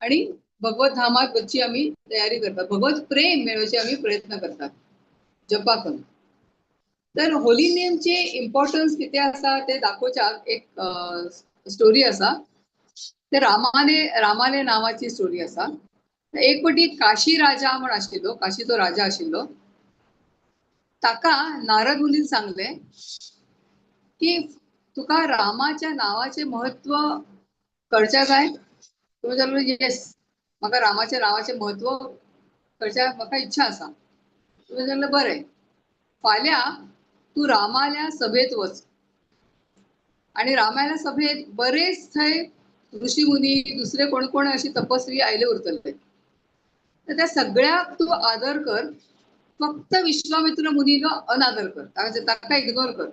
आणि भगवत धामात वचची आमी तयारी करतात, भगवत प्रेम मेळोवचे आमी प्रयत्न करतात जपा करून. तर होली नेमचे इम्पॉर्टन्स कितें आसा ते दाखोवच्याक एक स्टोरी आसा. ते रामाले नावाची स्टोरी आसा. एक फावटी काशी राजा म्हण आशिल्लो, काशीचो राजा आशिल्लो. ताका नारद मुनीन सांगले की तुका रामाच्या नावाचे महत्व कळच्या जाय. तो म्हणलो, येस, म्हाका रामाच्या नावाचे महत्व कळच्या म्हाका इच्छा आसा. तो म्हणलो, बरें, फाल्यां तूं रामाल्या सभेत वच आणि रामाल्या सभेत बरेच थंय ऋषी मुनी, दुसरे कोण कोण अशी तपस्वी आयले उरतले, तर त्या सगळ्याक तूं आदर कर, फक्त विश्वामित्र मुनीला अनादर कर, ताका इग्नोर कर,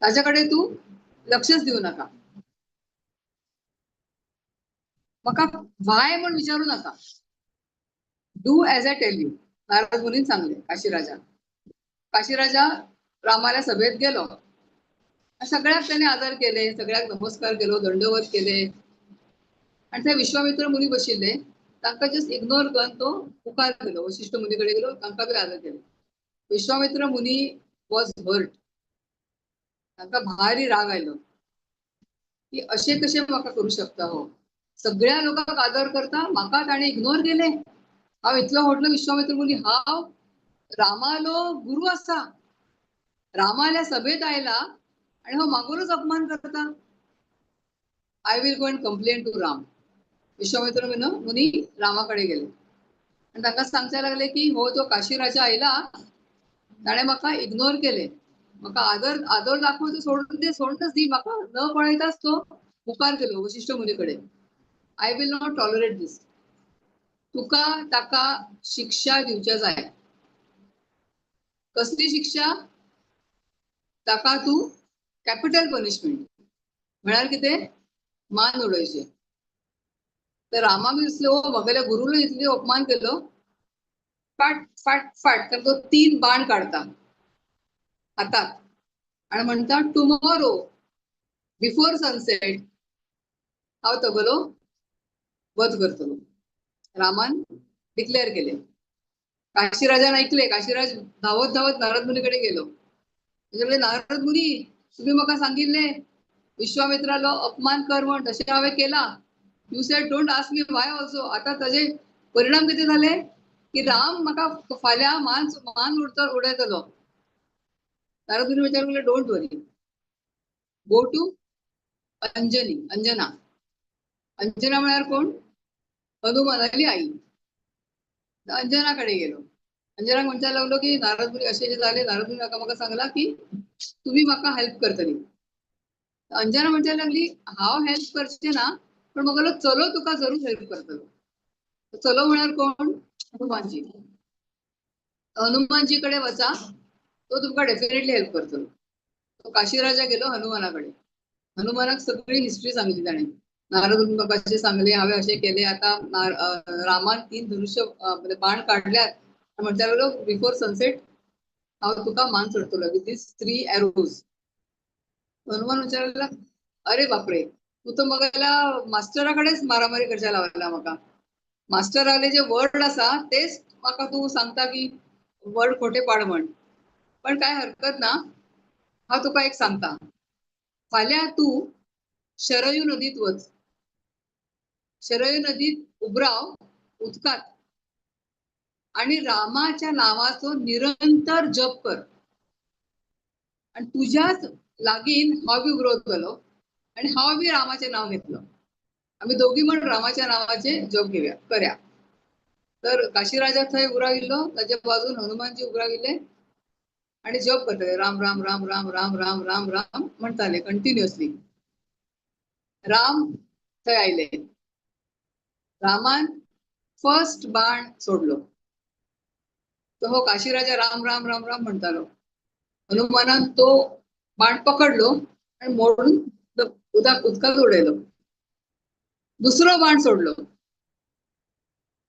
ताच्याकडे तूं लक्षच दिवं नाका, म्हाका व्हाय म्हण विचारू नाका, do as I tell you. Narad मुनीन सांगले काशीराजा. काशीराजा रामाल्या सभेत गेलो, सगळ्याक त्याने आदर केले, सगळ्याक नमस्कार केलो, दंडवत केले आणि ते विश्वामित्र मुनी बशिल्ले तांकां जस्ट इग्नोर करून तो मुखार गेलो, वशिष्ठ मुनी कडेन गेलो, तांकां बी आदर केले. विश्वामित्र मुनी वॉज हर्ट, तांकां भारी राग आयलो की अशें कशें म्हाका करूं शकता हो, सगळ्या लोकांक आदर करता, म्हाका ताणें इग्नोर केलें, हांव इतलो व्हडलो विश्वामित्र मुनी, हांव रामालो गुरु आसा, रामाल्या सभेत आयला आणि हो मागूनच अपमान करता. I will go and complain to Ram. Vishwamitra मुनी रामाकडे गेले आणि तांकां सांगचे लागले की हो जो काशी राजा आयला ताणें म्हाका इग्नोर केले, म्हाका आदर आदर दाखोवचो सोडून दे, सोडूनच दी, म्हाका न पळयताच तो मुखार गेलो वशिष्ठ मुनी कडेन. I will not tolerate this, तुका ताका शिक्षा दिवच्या जाय. कसली शिक्षा? ताका तूं कॅपिटल पनिशमेंट, म्हळ्यार कितें, मान उडोवचें. तर रामाक दिसलें, ओ म्हगेल्या गुरूला इतले अपमान केलो, फाट फाट फाट, तर तो 3 बाण काढता हातात आणि म्हणता, टुमॉरो बिफोर सनसेट हांव तगलो वध करतलो. रामान डिक्लेअर केले. काशीराजान ऐकले. काशीराज धांवत धांवत नारद मुनीकडे गेलो. म्हणजे नारद मुनी, तुम्ही म्हाका सांगितले विश्वामित्रालो अपमान कर म्हण, तशें हांवें केला. You said don't ask me why also. आता ताजे परिणाम कितें जाले की राम म्हाका फाल्यां मान मान उडयतलो. नारद मुनी विचार म्हणलें, don't worry, go to Anjani, Anjana. Anjana म्हळ्यार कोण? हनुमानाली आई. अंजना कडे गेलो. अंजनाक म्हणपाक लागलो की नारद मुनी अशें अशें जालें, नारद मुनी म्हाका सांगला की तुमी म्हाका हेल्प करतली. अंजना म्हणपाक लागली, हांव हेल्प करचें ना, पण म्हगेलो चलो तुका जरूर हेल्प करतलो. चलो म्हळ्यार कोण? हनुमानजी. हनुमानजी कडे वचा, तो तुमकां डेफिनेटली हेल्प करतलो. तो काशीराजा गेलो हनुमाना कडेन. हनुमानाक सगळी हिस्ट्री सांगली ताणें. नारद मुनी म्हाका अशें सांगलें, हांवें अशें केलें, आतां रामान 3 धनुष्य बाण काडल्यात, म्हणटा लागलो बिफोर सनसेट हांव तुका मान सोडतलो विथ these 3 arrows. Hanuman विचारला, अरे बापरे, तूं तर मगेल्या मास्टरा कडेच मारामारी करच्या लावला म्हाका. मास्टराले जे वर्ड आसा तेच म्हाका तूं सांगता की वर्ड खोटे पाड म्हण. पण काय हरकत ना, हांव तुका एक सांगता, फाल्यां तूं शरयू नदीत वच, शरयू नदीत उबराव उदकात आणि रामाच्या नावाचो निरंतर जप कर आणि तुझ्याच लागीन हांव बी उरवतलो आणि हांव बी रामाचें नाव घेतलो, आमी दोगी म्हण रामाच्या नावाचे जप घेवया करया. तर काशीराजा थंय उराविल्लो, ताच्या बाजून हनुमानजी उराविल्ले आणि जप करताले, राम राम राम राम राम राम राम राम म्हणताले कंटिन्युअसली. राम थंय आयले, रामान फर्स्ट बाण सोडलो, तो हो काशीराजा राम राम राम राम म्हणतालो. हनुमानान तो बाण पकडलो आणि मोडून उदकात उडयलो. दुसरो बाण सोडलो,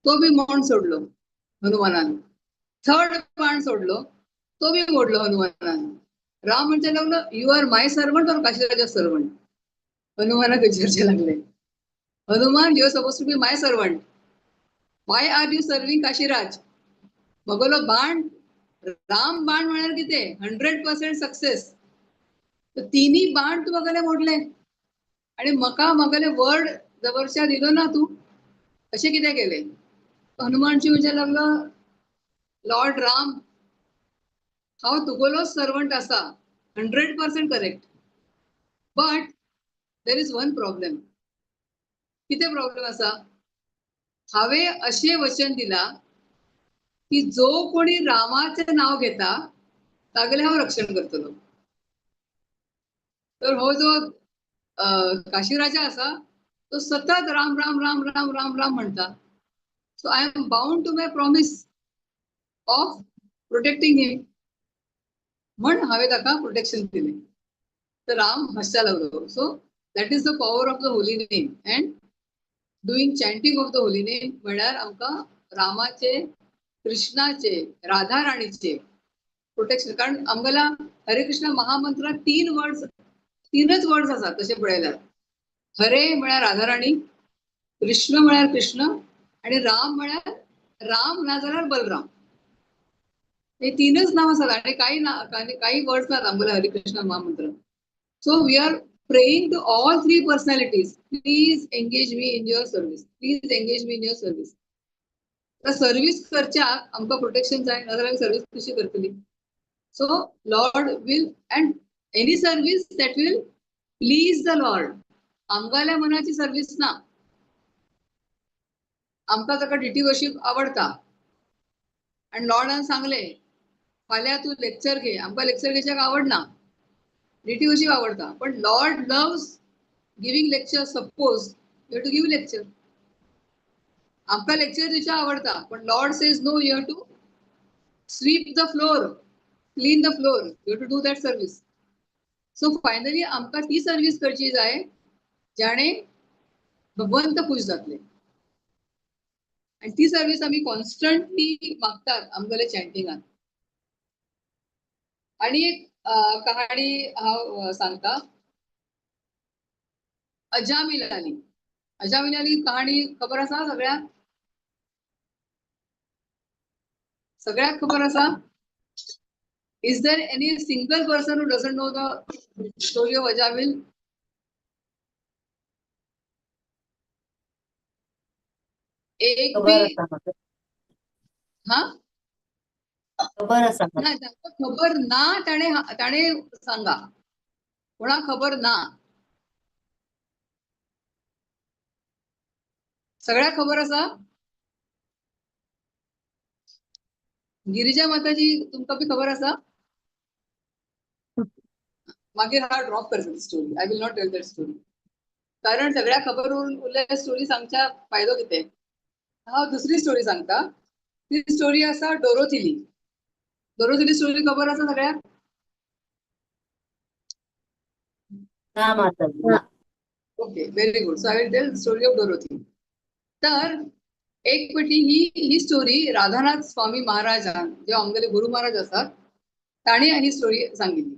तो बी मोड सोडलो हनुमानान. थर्ड बाण सोडलो, तो बी मोडलो हनुमानान. राम म्हणचे लागलो, you are my servant or Kashiraja servant. हनुमानाक विचारचे लागले, Hanuman you are suppose to be my servant, why are you serving Kashiraj? मगलो बाण राम बाण म्हळ्यार कितें, 100% सक्सेस. तिन्ही बाण तूं मगले मोडले आणि मका मगले वर्ड जबरशा दिलो ना तूं, अशें कितें केलें? हनुमानजी म्हणजे लागलो, लॉर्ड राम हांव तुगेलो सर्वंट आसा, 100% correct, but there is one problem. कितें प्रॉब्लेम आसा? हांवें अशें वचन दिलां की जो कोणी रामाचें नांव घेता तागेलें हांव रक्षण करतलो. तर हो जो काशीराजा आसा तो सतत राम राम राम राम राम राम म्हणटा. So I am bound to my promise of protecting him, म्हण हांवें ताका प्रोटेक्शन दिलें. तर राम हांसच्या लागलो. So that is the power of the holy name and doing chanting of the holy name म्हळ्यार आमकां रामाचे, कृष्णाचे, राधा राणीचे प्रोटेक्शन. कारण आमगेल्या हरे कृष्ण महामंत्रात तीन वर्ड्स, तीनच वर्ड्स आसात तशें पळयल्यार. हरे म्हळ्यार राधा राणी, कृष्ण म्हळ्यार कृष्ण आणि राम म्हळ्यार राम ना जाल्यार बलराम. हे तीनच नाव आसात आणि काही ना काही वर्ड्स नात आमगेल्या हरे कृष्ण महामंत्र. So we are praying to all three personalities, please engage me in your service, please engage me in your service. तर सर्वीस करच्याक आमकां प्रोटेक्शन जाय, नाजाल्यार आमी सर्वीस कशी करतली? So Lord will, and any service that will please the Lord. आमगाल्या मनाची service ना. आमकां ताका डिटी वर्शीप आवडटा आनी लॉर्डान सांगलें फाल्यां तूं लेक्चर घे, आमकां लेक्चर घेवच्याक आवडना, डिटी वर्शीप आवडटा, पण Lord loves giving lecture. Suppose you have to give lecture, आमकां लेक्चर दिवचें आवडटा, पण Lord says no, you have to sweep the floor, clean the floor, you have to do that service. So finally आमकां ती service करची जाय जाणे भगवंत खूश जातले, आनी ती सर्वीस आमी कॉन्स्टंटली मागतात आमगेल्या चॅन्टिंगान. आनी एक कहाणी हांव सांगता, अजामिलाली. अजामिलाली कहाणी खबर आसा सगळ्यांक? सगळ्यांक खबर आसा? Is there any single person who doesn't know the story of Ajamil? एक खबर बी आसा म्हाका. हा? खबर आसा म्हाका. ना, जांकां खबर ना ताणे ताणे सांगा, कोणाक खबर ना? सगळ्यांक खबर आसा? गिरिजा माताजी तुमकां बी खबर आसा? मागीर हांव ड्रॉप करता ती story, I will not tell that story, कारण सगळ्यांक खबर उरल्या स्टोरी सांगच्या फायदो कितें. हांव दुसरी स्टोरी सांगता, ती स्टोरी आसा डोरोथिली. डोरोथिली स्टोरी खबर आसा सगळ्यांक? ना माताजी, ना. Okay, very good. So I will tell story of Dorothy. तर एक पटी ही ही स्टोरी राधानाथ स्वामी महाराजान, जे आमगेले गुरु महाराज आसात, तांणी ही स्टोरी सांगिल्ली.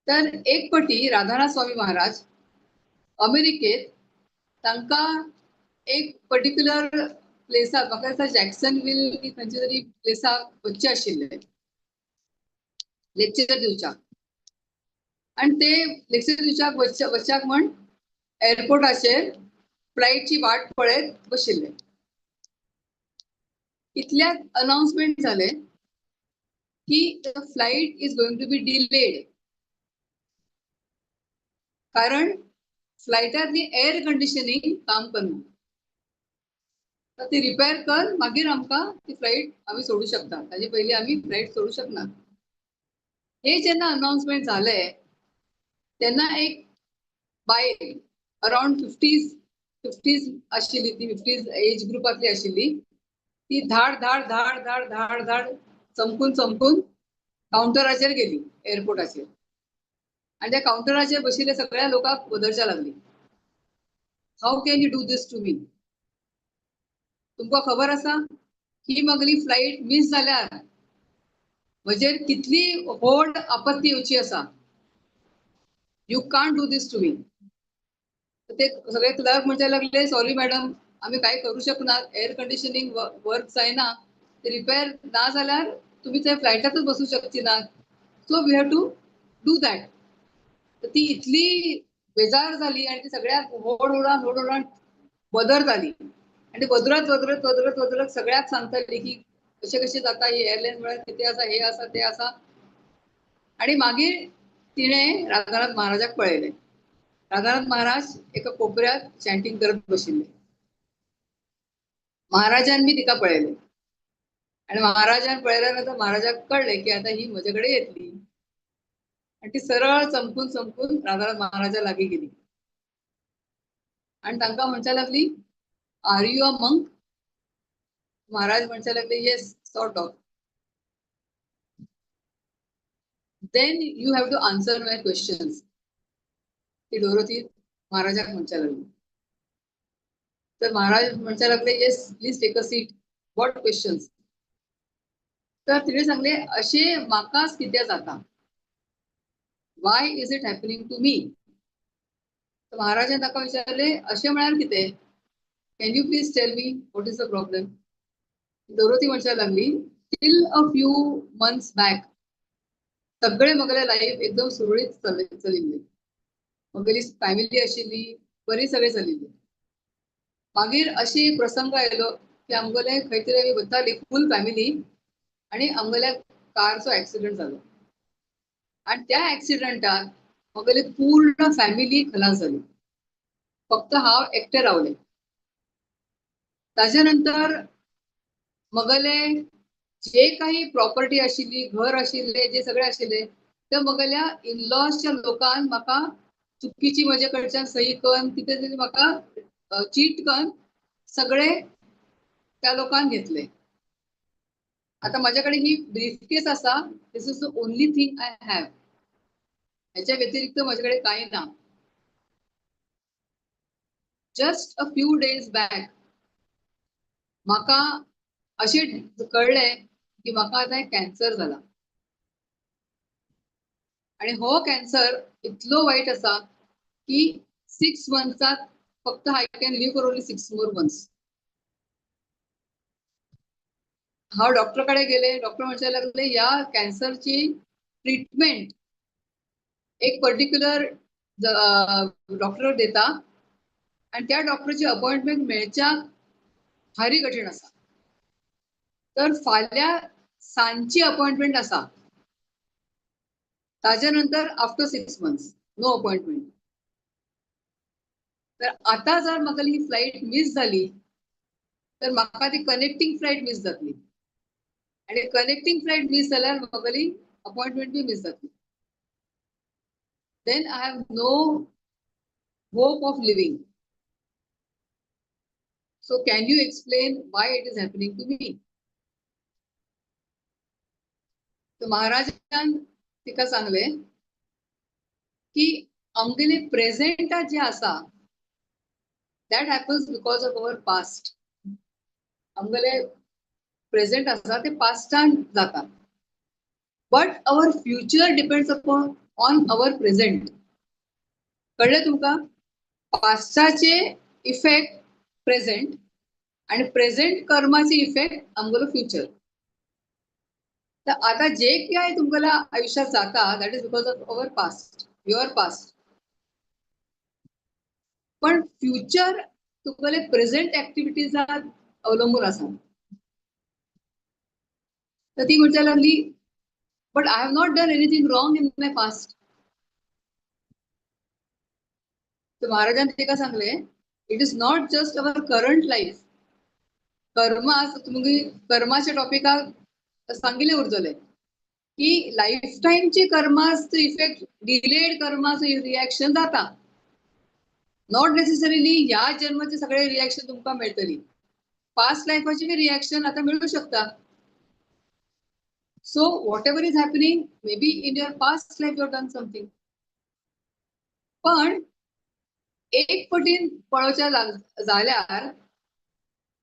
तर एक पटी राधानाथ स्वामी महाराज अमेरिकेत तांकां एक पर्टिक्युलर प्लेसाक, म्हाका दिसता जॅक्सनविल की खंयच्या तरी प्लेसाक वचचें आशिल्लें लेक्चर दिवच्याक. आनी ते लेक्चर दिवच्याक वचच्याक म्हण एअरपोर्टाचेर फ्लायटची वाट पळयत बशिल्ले. इतल्यात अनाउन्समेंट जालें की the flight is going to be delayed, कारण फ्लायटांतली एअर कंडिशनिंग काम करना, तर ती रिपेर कर, मागीर आमकां ती फ्लायट आमी सोडू शकता, ताजे पयलीं आमी फ्लायट सोडू शकना. हे जेन्ना अनाउन्समेंट जालें तेन्ना एक बायल अरावंड फिफ्टीज आशिल्ली, ती फिफ्टीज एज ग्रुपांतली आशिल्ली, ती धाड धाड धाड धाड धाड धाड चमकून चमकून कावंटराचेर गेली एअरपोर्टाचेर, आनी त्या कावंटराचेर बशिल्ल्या सगळ्या लोकांक वदरच्या लागली, how can you do this to me, तुमकां खबर आसा ही म्हगेली फ्लायट मीस जाल्यार म्हजेर कितली व्हड आपत्ती येवची आसा, you can't do this to me. ते सगळे क्लर्क म्हणचे लागले, सॉरी मॅडम, आमी कांय करू शकना, एअर कंडिशनिंग वर्क जायना, ते रिपेर ना जाल्यार तुमी त्या फ्लायटातच बसूं शकची ना, so we have to do that. तर ती इतली बेजार जाली आनी ती सगळ्याक व्हड व्हडान व्हड व्हडान बदरताली, आनी वदरत वदरत वदरत वदरत सगळ्याक सांगताली की कशें कशें जाता ही एअरलायन म्हळ्यार कितें आसा, हें आसा, तें आसा. आनी मागीर तिणें राधानाथ महाराजाक पळयलें. राधानाथ महाराज एका कोपऱ्यात चॅन्टिंग करत बशिल्ले. महाराजान बी तिका पळयलें आनी महाराजान पळयल्या नंतर महाराजाक कळ्ळें की आतां ही म्हजे कडेन येतली, आनी ती सरळ चमकून चमकून राधानाथ महाराजा लागीं गेली आनी तांकां म्हणच्या लागली, are you a monk? Maharaj म्हणच्या लागले, yes, sort of. Then you have to answer my questions. ती डोरोथी महाराजाक म्हणच्या लागली. तर महाराज म्हणच्या लागले, yes, please take a seat, what questions? तर तिने सांगले, अशें म्हाकाच कित्याक जाता, why is it happening to me? तर महाराजान ताका विचारले, अशें म्हळ्यार कितें, can you please tell me what is the problem? Dorothy म्हणच्या लागली, till a few months back सगळे म्हगेलें लायफ एकदम सुरळीत चलिल्लें, म्हगेली फॅमिली आशिल्ली, बरी सगळें चलिल्लें. मागीर अशी एक प्रसंग आयलो की आमगेले खंय तरी आमी वताली फूल फॅमिली, आनी आमगेल्या कारचो एक्सिडंट जालो, आनी त्या एक्सिडंटान म्हगेली पूर्ण फॅमिली खलास जाली, फक्त हांव एकटें रावलें. ताज्या नंतर म्हगेले जे काही प्रॉपर्टी आशिल्ली, घर आशिल्ले, जे सगळे आशिल्ले, ते म्हगेल्या इनलॉजच्या लोकान म्हाका चुकीची म्हजे कडच्यान सही करून कितें तरी म्हाका चीट करून सगळे त्या लोकान घेतले. आता माझ्याकडे ही ब्रीफकेस आसा, this is the only thing I have, ह्याच्या व्यतिरिक्त माझ्याकडे काही ना. Just a few days back म्हाका अशें कळ्ळें की म्हाका आतां कॅन्सर जाला, आनी हो कॅन्सर इतलो वायट आसा की 6 मंथ्सात फक्त I can live for only 6 more months. हांव डॉक्टर कडेन गेले, डॉक्टर म्हणचे लागले ह्या कॅन्सरची ट्रिटमेंट एक पर्टिक्युलर डॉक्टर दिता आनी त्या डॉक्टरची अपॉइंटमेंट मेळच्याक भारी कठीण आसा, तर फाल्यां सांजची अपॉइंटमेंट आसा, ताज्या नंतर आफ्टर 6 मंथ्स नो अपॉइंटमेंट. तर आता जर म्हाका ही फ्लायट मीस जाली तर म्हाका ती कनेक्टींग फ्लायट मीस जातली, आनी कनेक्टींग फ्लायट मीस जाल्यार म्हाका अपॉइंटमेंट बी मीस जातली. Then I have no hope of living. So can you explain why it is happening to me? तर महाराजान तिका सांगले की आमगेले प्रेझेंटात जे आसा that happens because of our past. आमगेले प्रेझेंट आसा ते पास्टान जाता, but our future depends upon on our present. कळ्ळें तुमकां? पास्टाचे इफेक्ट प्रेझेंट आणि प्रेझेंट कर्माचे इफेक्ट आमगेलो फ्युचर. तर आता जे काय तुमकां आयुष्यात जाता that is because of our past, your past. पण फ्युचर तुमगेले प्रेझेंट ऍक्टिव्हिटीजार अवलंबून आसा. तर ती म्हणपाक लागली, but I have not done anything wrong in my past. तर महाराजान तेका सांगले, it is not just our current life. कर्म तुमगे कर्माच्या टॉपिकाक सांगिल्लें उरतलें की लायफ टायमचे कर्माचो इफेक्ट डिलेड कर्माचो रिएक्शन जाता. Not necessarily ह्या जन्माचे सगळे रिएक्शन तुमकां मेळटली, पास्ट लायफाचे बी रिएक्शन आतां मेळूं शकता. So whatever is happening maybe in your past life you have done something. पण एक पटीन पळोवच्या जाल्यार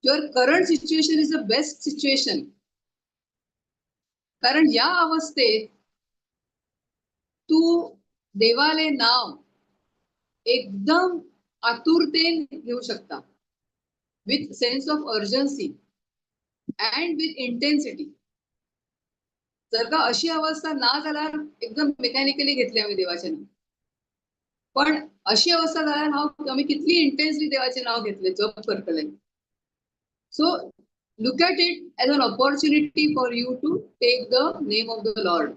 your current situation is the best situation. कारण ह्या अवस्थेत तू देवाले नाव एकदम आतुरतेन घेऊ शकता, with sense of urgency and with intensity. जर का अशी अवस्था ना जाल्यार एकदम मेकॅनिकली घेतली आमी देवाचें नाव, पण अशी अवस्था जाल्यार हांव आमी कितली इंटेन्सली देवाचें नाव घेतले, जप करतले. So look at it as an opportunity for you to take the name of the Lord.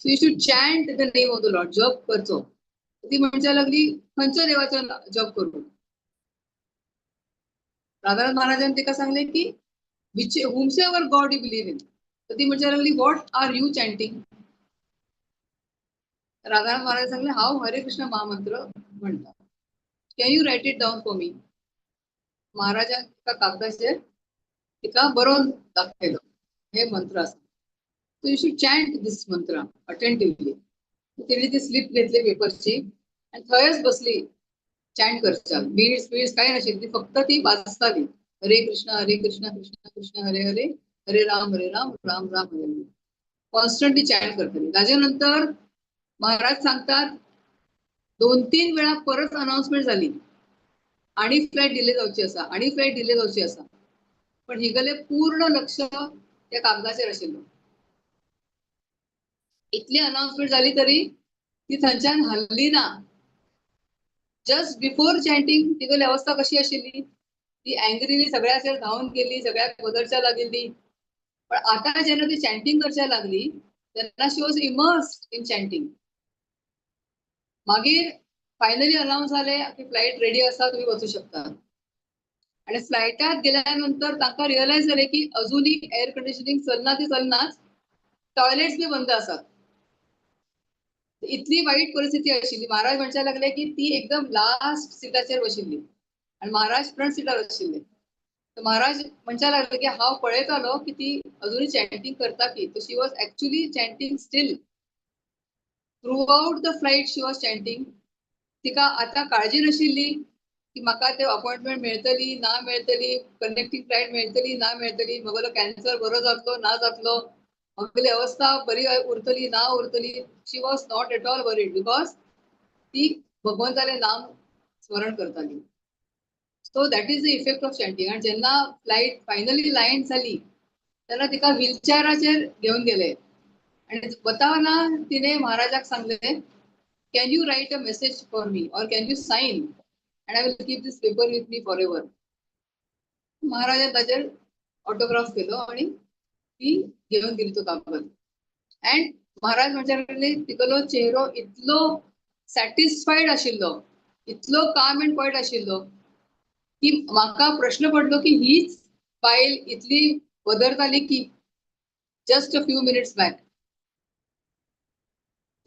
So you should chant the name of the Lord, जप करचो. ती म्हणच्या लागली, खंयचो देवाचो जप करूं? राधानाथ महाराजान तिका सांगले की which whomsoever God you believe in. तर ती म्हणच्या लागली, what are you chanting? Radhanath Maharaj सांगले, हांव हरे कृष्ण महामंत्र म्हणटा. Can you write it down for me? महाराजान तिका कागदाचेर तिका बरोवन दाखयलो हे मंत्र आसा. So you should chant this mantra attentively. तिने ती स्लिप घेतली पेपरची आनी थंयच बसली चॅन्ट करच्याक. बीड्स बीड्स कांय नाशिल्ली, ती फक्त ती वाचताली, हरे कृष्ण हरे कृष्ण कृष्ण कृष्ण हरे हरे हरे राम हरे राम राम राम हरे हरे, कॉन्स्टंटली चॅन्ट करताली. ताजे नंतर महाराज सांगतात 2-3 वेळा परत अनाउन्समेंट झाली, आणि फ्लायट डिले जावची आसा, आणि फ्लायट डिले जावची आसा. पण हिगेलें पूर्ण लक्ष त्या कागदाचेर आशिल्लो. इतली अनाउन्समेंट झाली तरी ती थंयच्यान हल्ली ना. जस्ट बिफोर चॅन्टिंग तिगेली अवस्था कशी आशिल्ली, ती अँग्रीली सगळ्याचेर धांवन गेली, सगळ्याक वदरच्या लागिल्ली. पण आता जेन्ना ती चॅन्टिंग करच्या लागली तेन्ना she was immersed in chanting. मागीर फायनली अनाउन्स जालें की फ्लायट रेडी आसा, तुमी वचूं शकता. आणि फ्लायटात गेल्यानंतर तांकां रियलायज जालें की अजूनय एअर कंडिशनिंग चलना ती चलनाच, टॉयलेट्स बी बंद आसात. इतली वाईट परिस्थिती आशिल्ली. महाराज म्हणच्या लागले की ती एकदम लास्ट सिटाचेर बशिल्ली आणि महाराज फ्रंट सिटार आशिल्ले. तर महाराज म्हणच्या लागले की हांव पळयतालो की ती अजूनय चॅन्टिंग करता की. तर she was actually chanting still throughout the flight. She was chanting. तिका आतां काळजी नाशिल्ली की म्हाका ते अपॉइंटमेंट मेळटली ना मेळटली, कनेक्टिंग फ्लायट मेळटली ना मेळटली, म्हगेलो कॅन्सर बरो जातलो ना जातलो, म्हगेली अवस्था बरी उरतली ना उरतली. She was not at all worried because ती भगवंतालें नाम स्मरण करताली. So that is the effect of chanting. आनी जेन्ना फ्लायट फायनली लँड जाली तेन्ना तिका व्हीलचॅराचेर घेवन गेले आनी वताना तिने महाराजाक सांगलें, can you write a message for me or can you sign and I will keep this paper with me forever. महाराजान ताचेर ऑटोग्राफ केलो आनी ती घेवन गेली तो कागद. अँड महाराज म्हणच्या लागले तिगेलो चेहरो इतलो सॅटिस्फायड आशिल्लो, इतलो काम अँड क्वायट आशिल्लो की म्हाका प्रश्न पडलो की हीच बायल इतली बदरताली की just a few minutes back.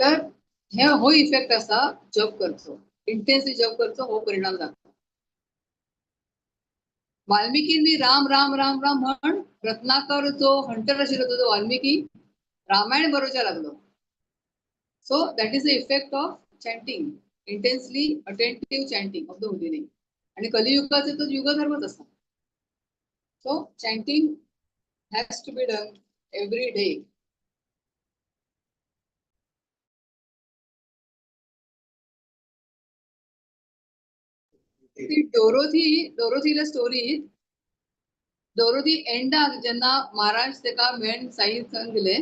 तर हे हो इफेक्ट आसा जप करचो, इंटेन्सली जप करचो हो परिणाम जाता. वाल्मिकीन बी राम राम राम राम म्हण रत्नाकर जो हंटर आशिल्लो तो वाल्मिकी रामायण बरोवच्या लागलो. So that is the effect of chanting, intensely attentive chanting of the holy name. आणि कलियुगाचे तो युगधर्मच आसा. So chanting has to be done every day. ती डोरोथीला स्टोरी, डोरोथी एंडाक जेन्ना महाराज तेका मेळन साई सांगले,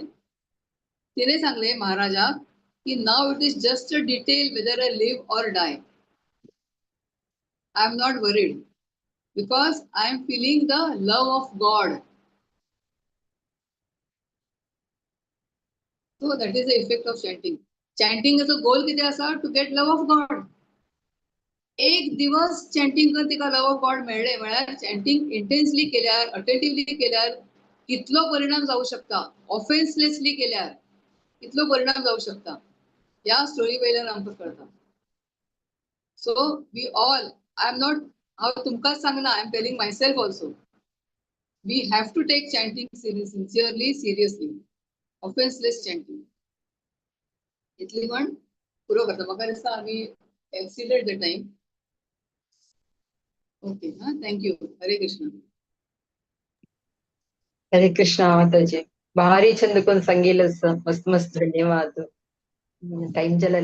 तिने सांगले महाराजाक की now it is just a detail whether I live or die. I am not worried because I am feeling the love of God. So that is the effect of chanting. चॅन्टिंगाचो गोल कितें आसा? To get love of God. एक दिवस chanting करून तिका love of गॉड मेळ्ळें म्हळ्यार chanting intensely केल्यार, attentively केल्यार कितलो परिणाम जावं शकता, ऑफेन्सलेसली केल्यार कितलो परिणाम जावं शकता, ह्या स्टोरी वयल्यान आमकां कळटा. So we all, I am not, हांव तुमकांच सांगना, I am telling myself also, we have to take chanting sincerely, seriously, offenceless chanting. इतली म्हण पुरो करता. म्हाका दिसता आमी एक्सिडेड the time. Okay, हा, thank you. Hare Krishna. Hare Krishna Mataji, भारी छंद कोण सांगेल. मस्त मस्त, धन्यवाद. टाइम झालेला.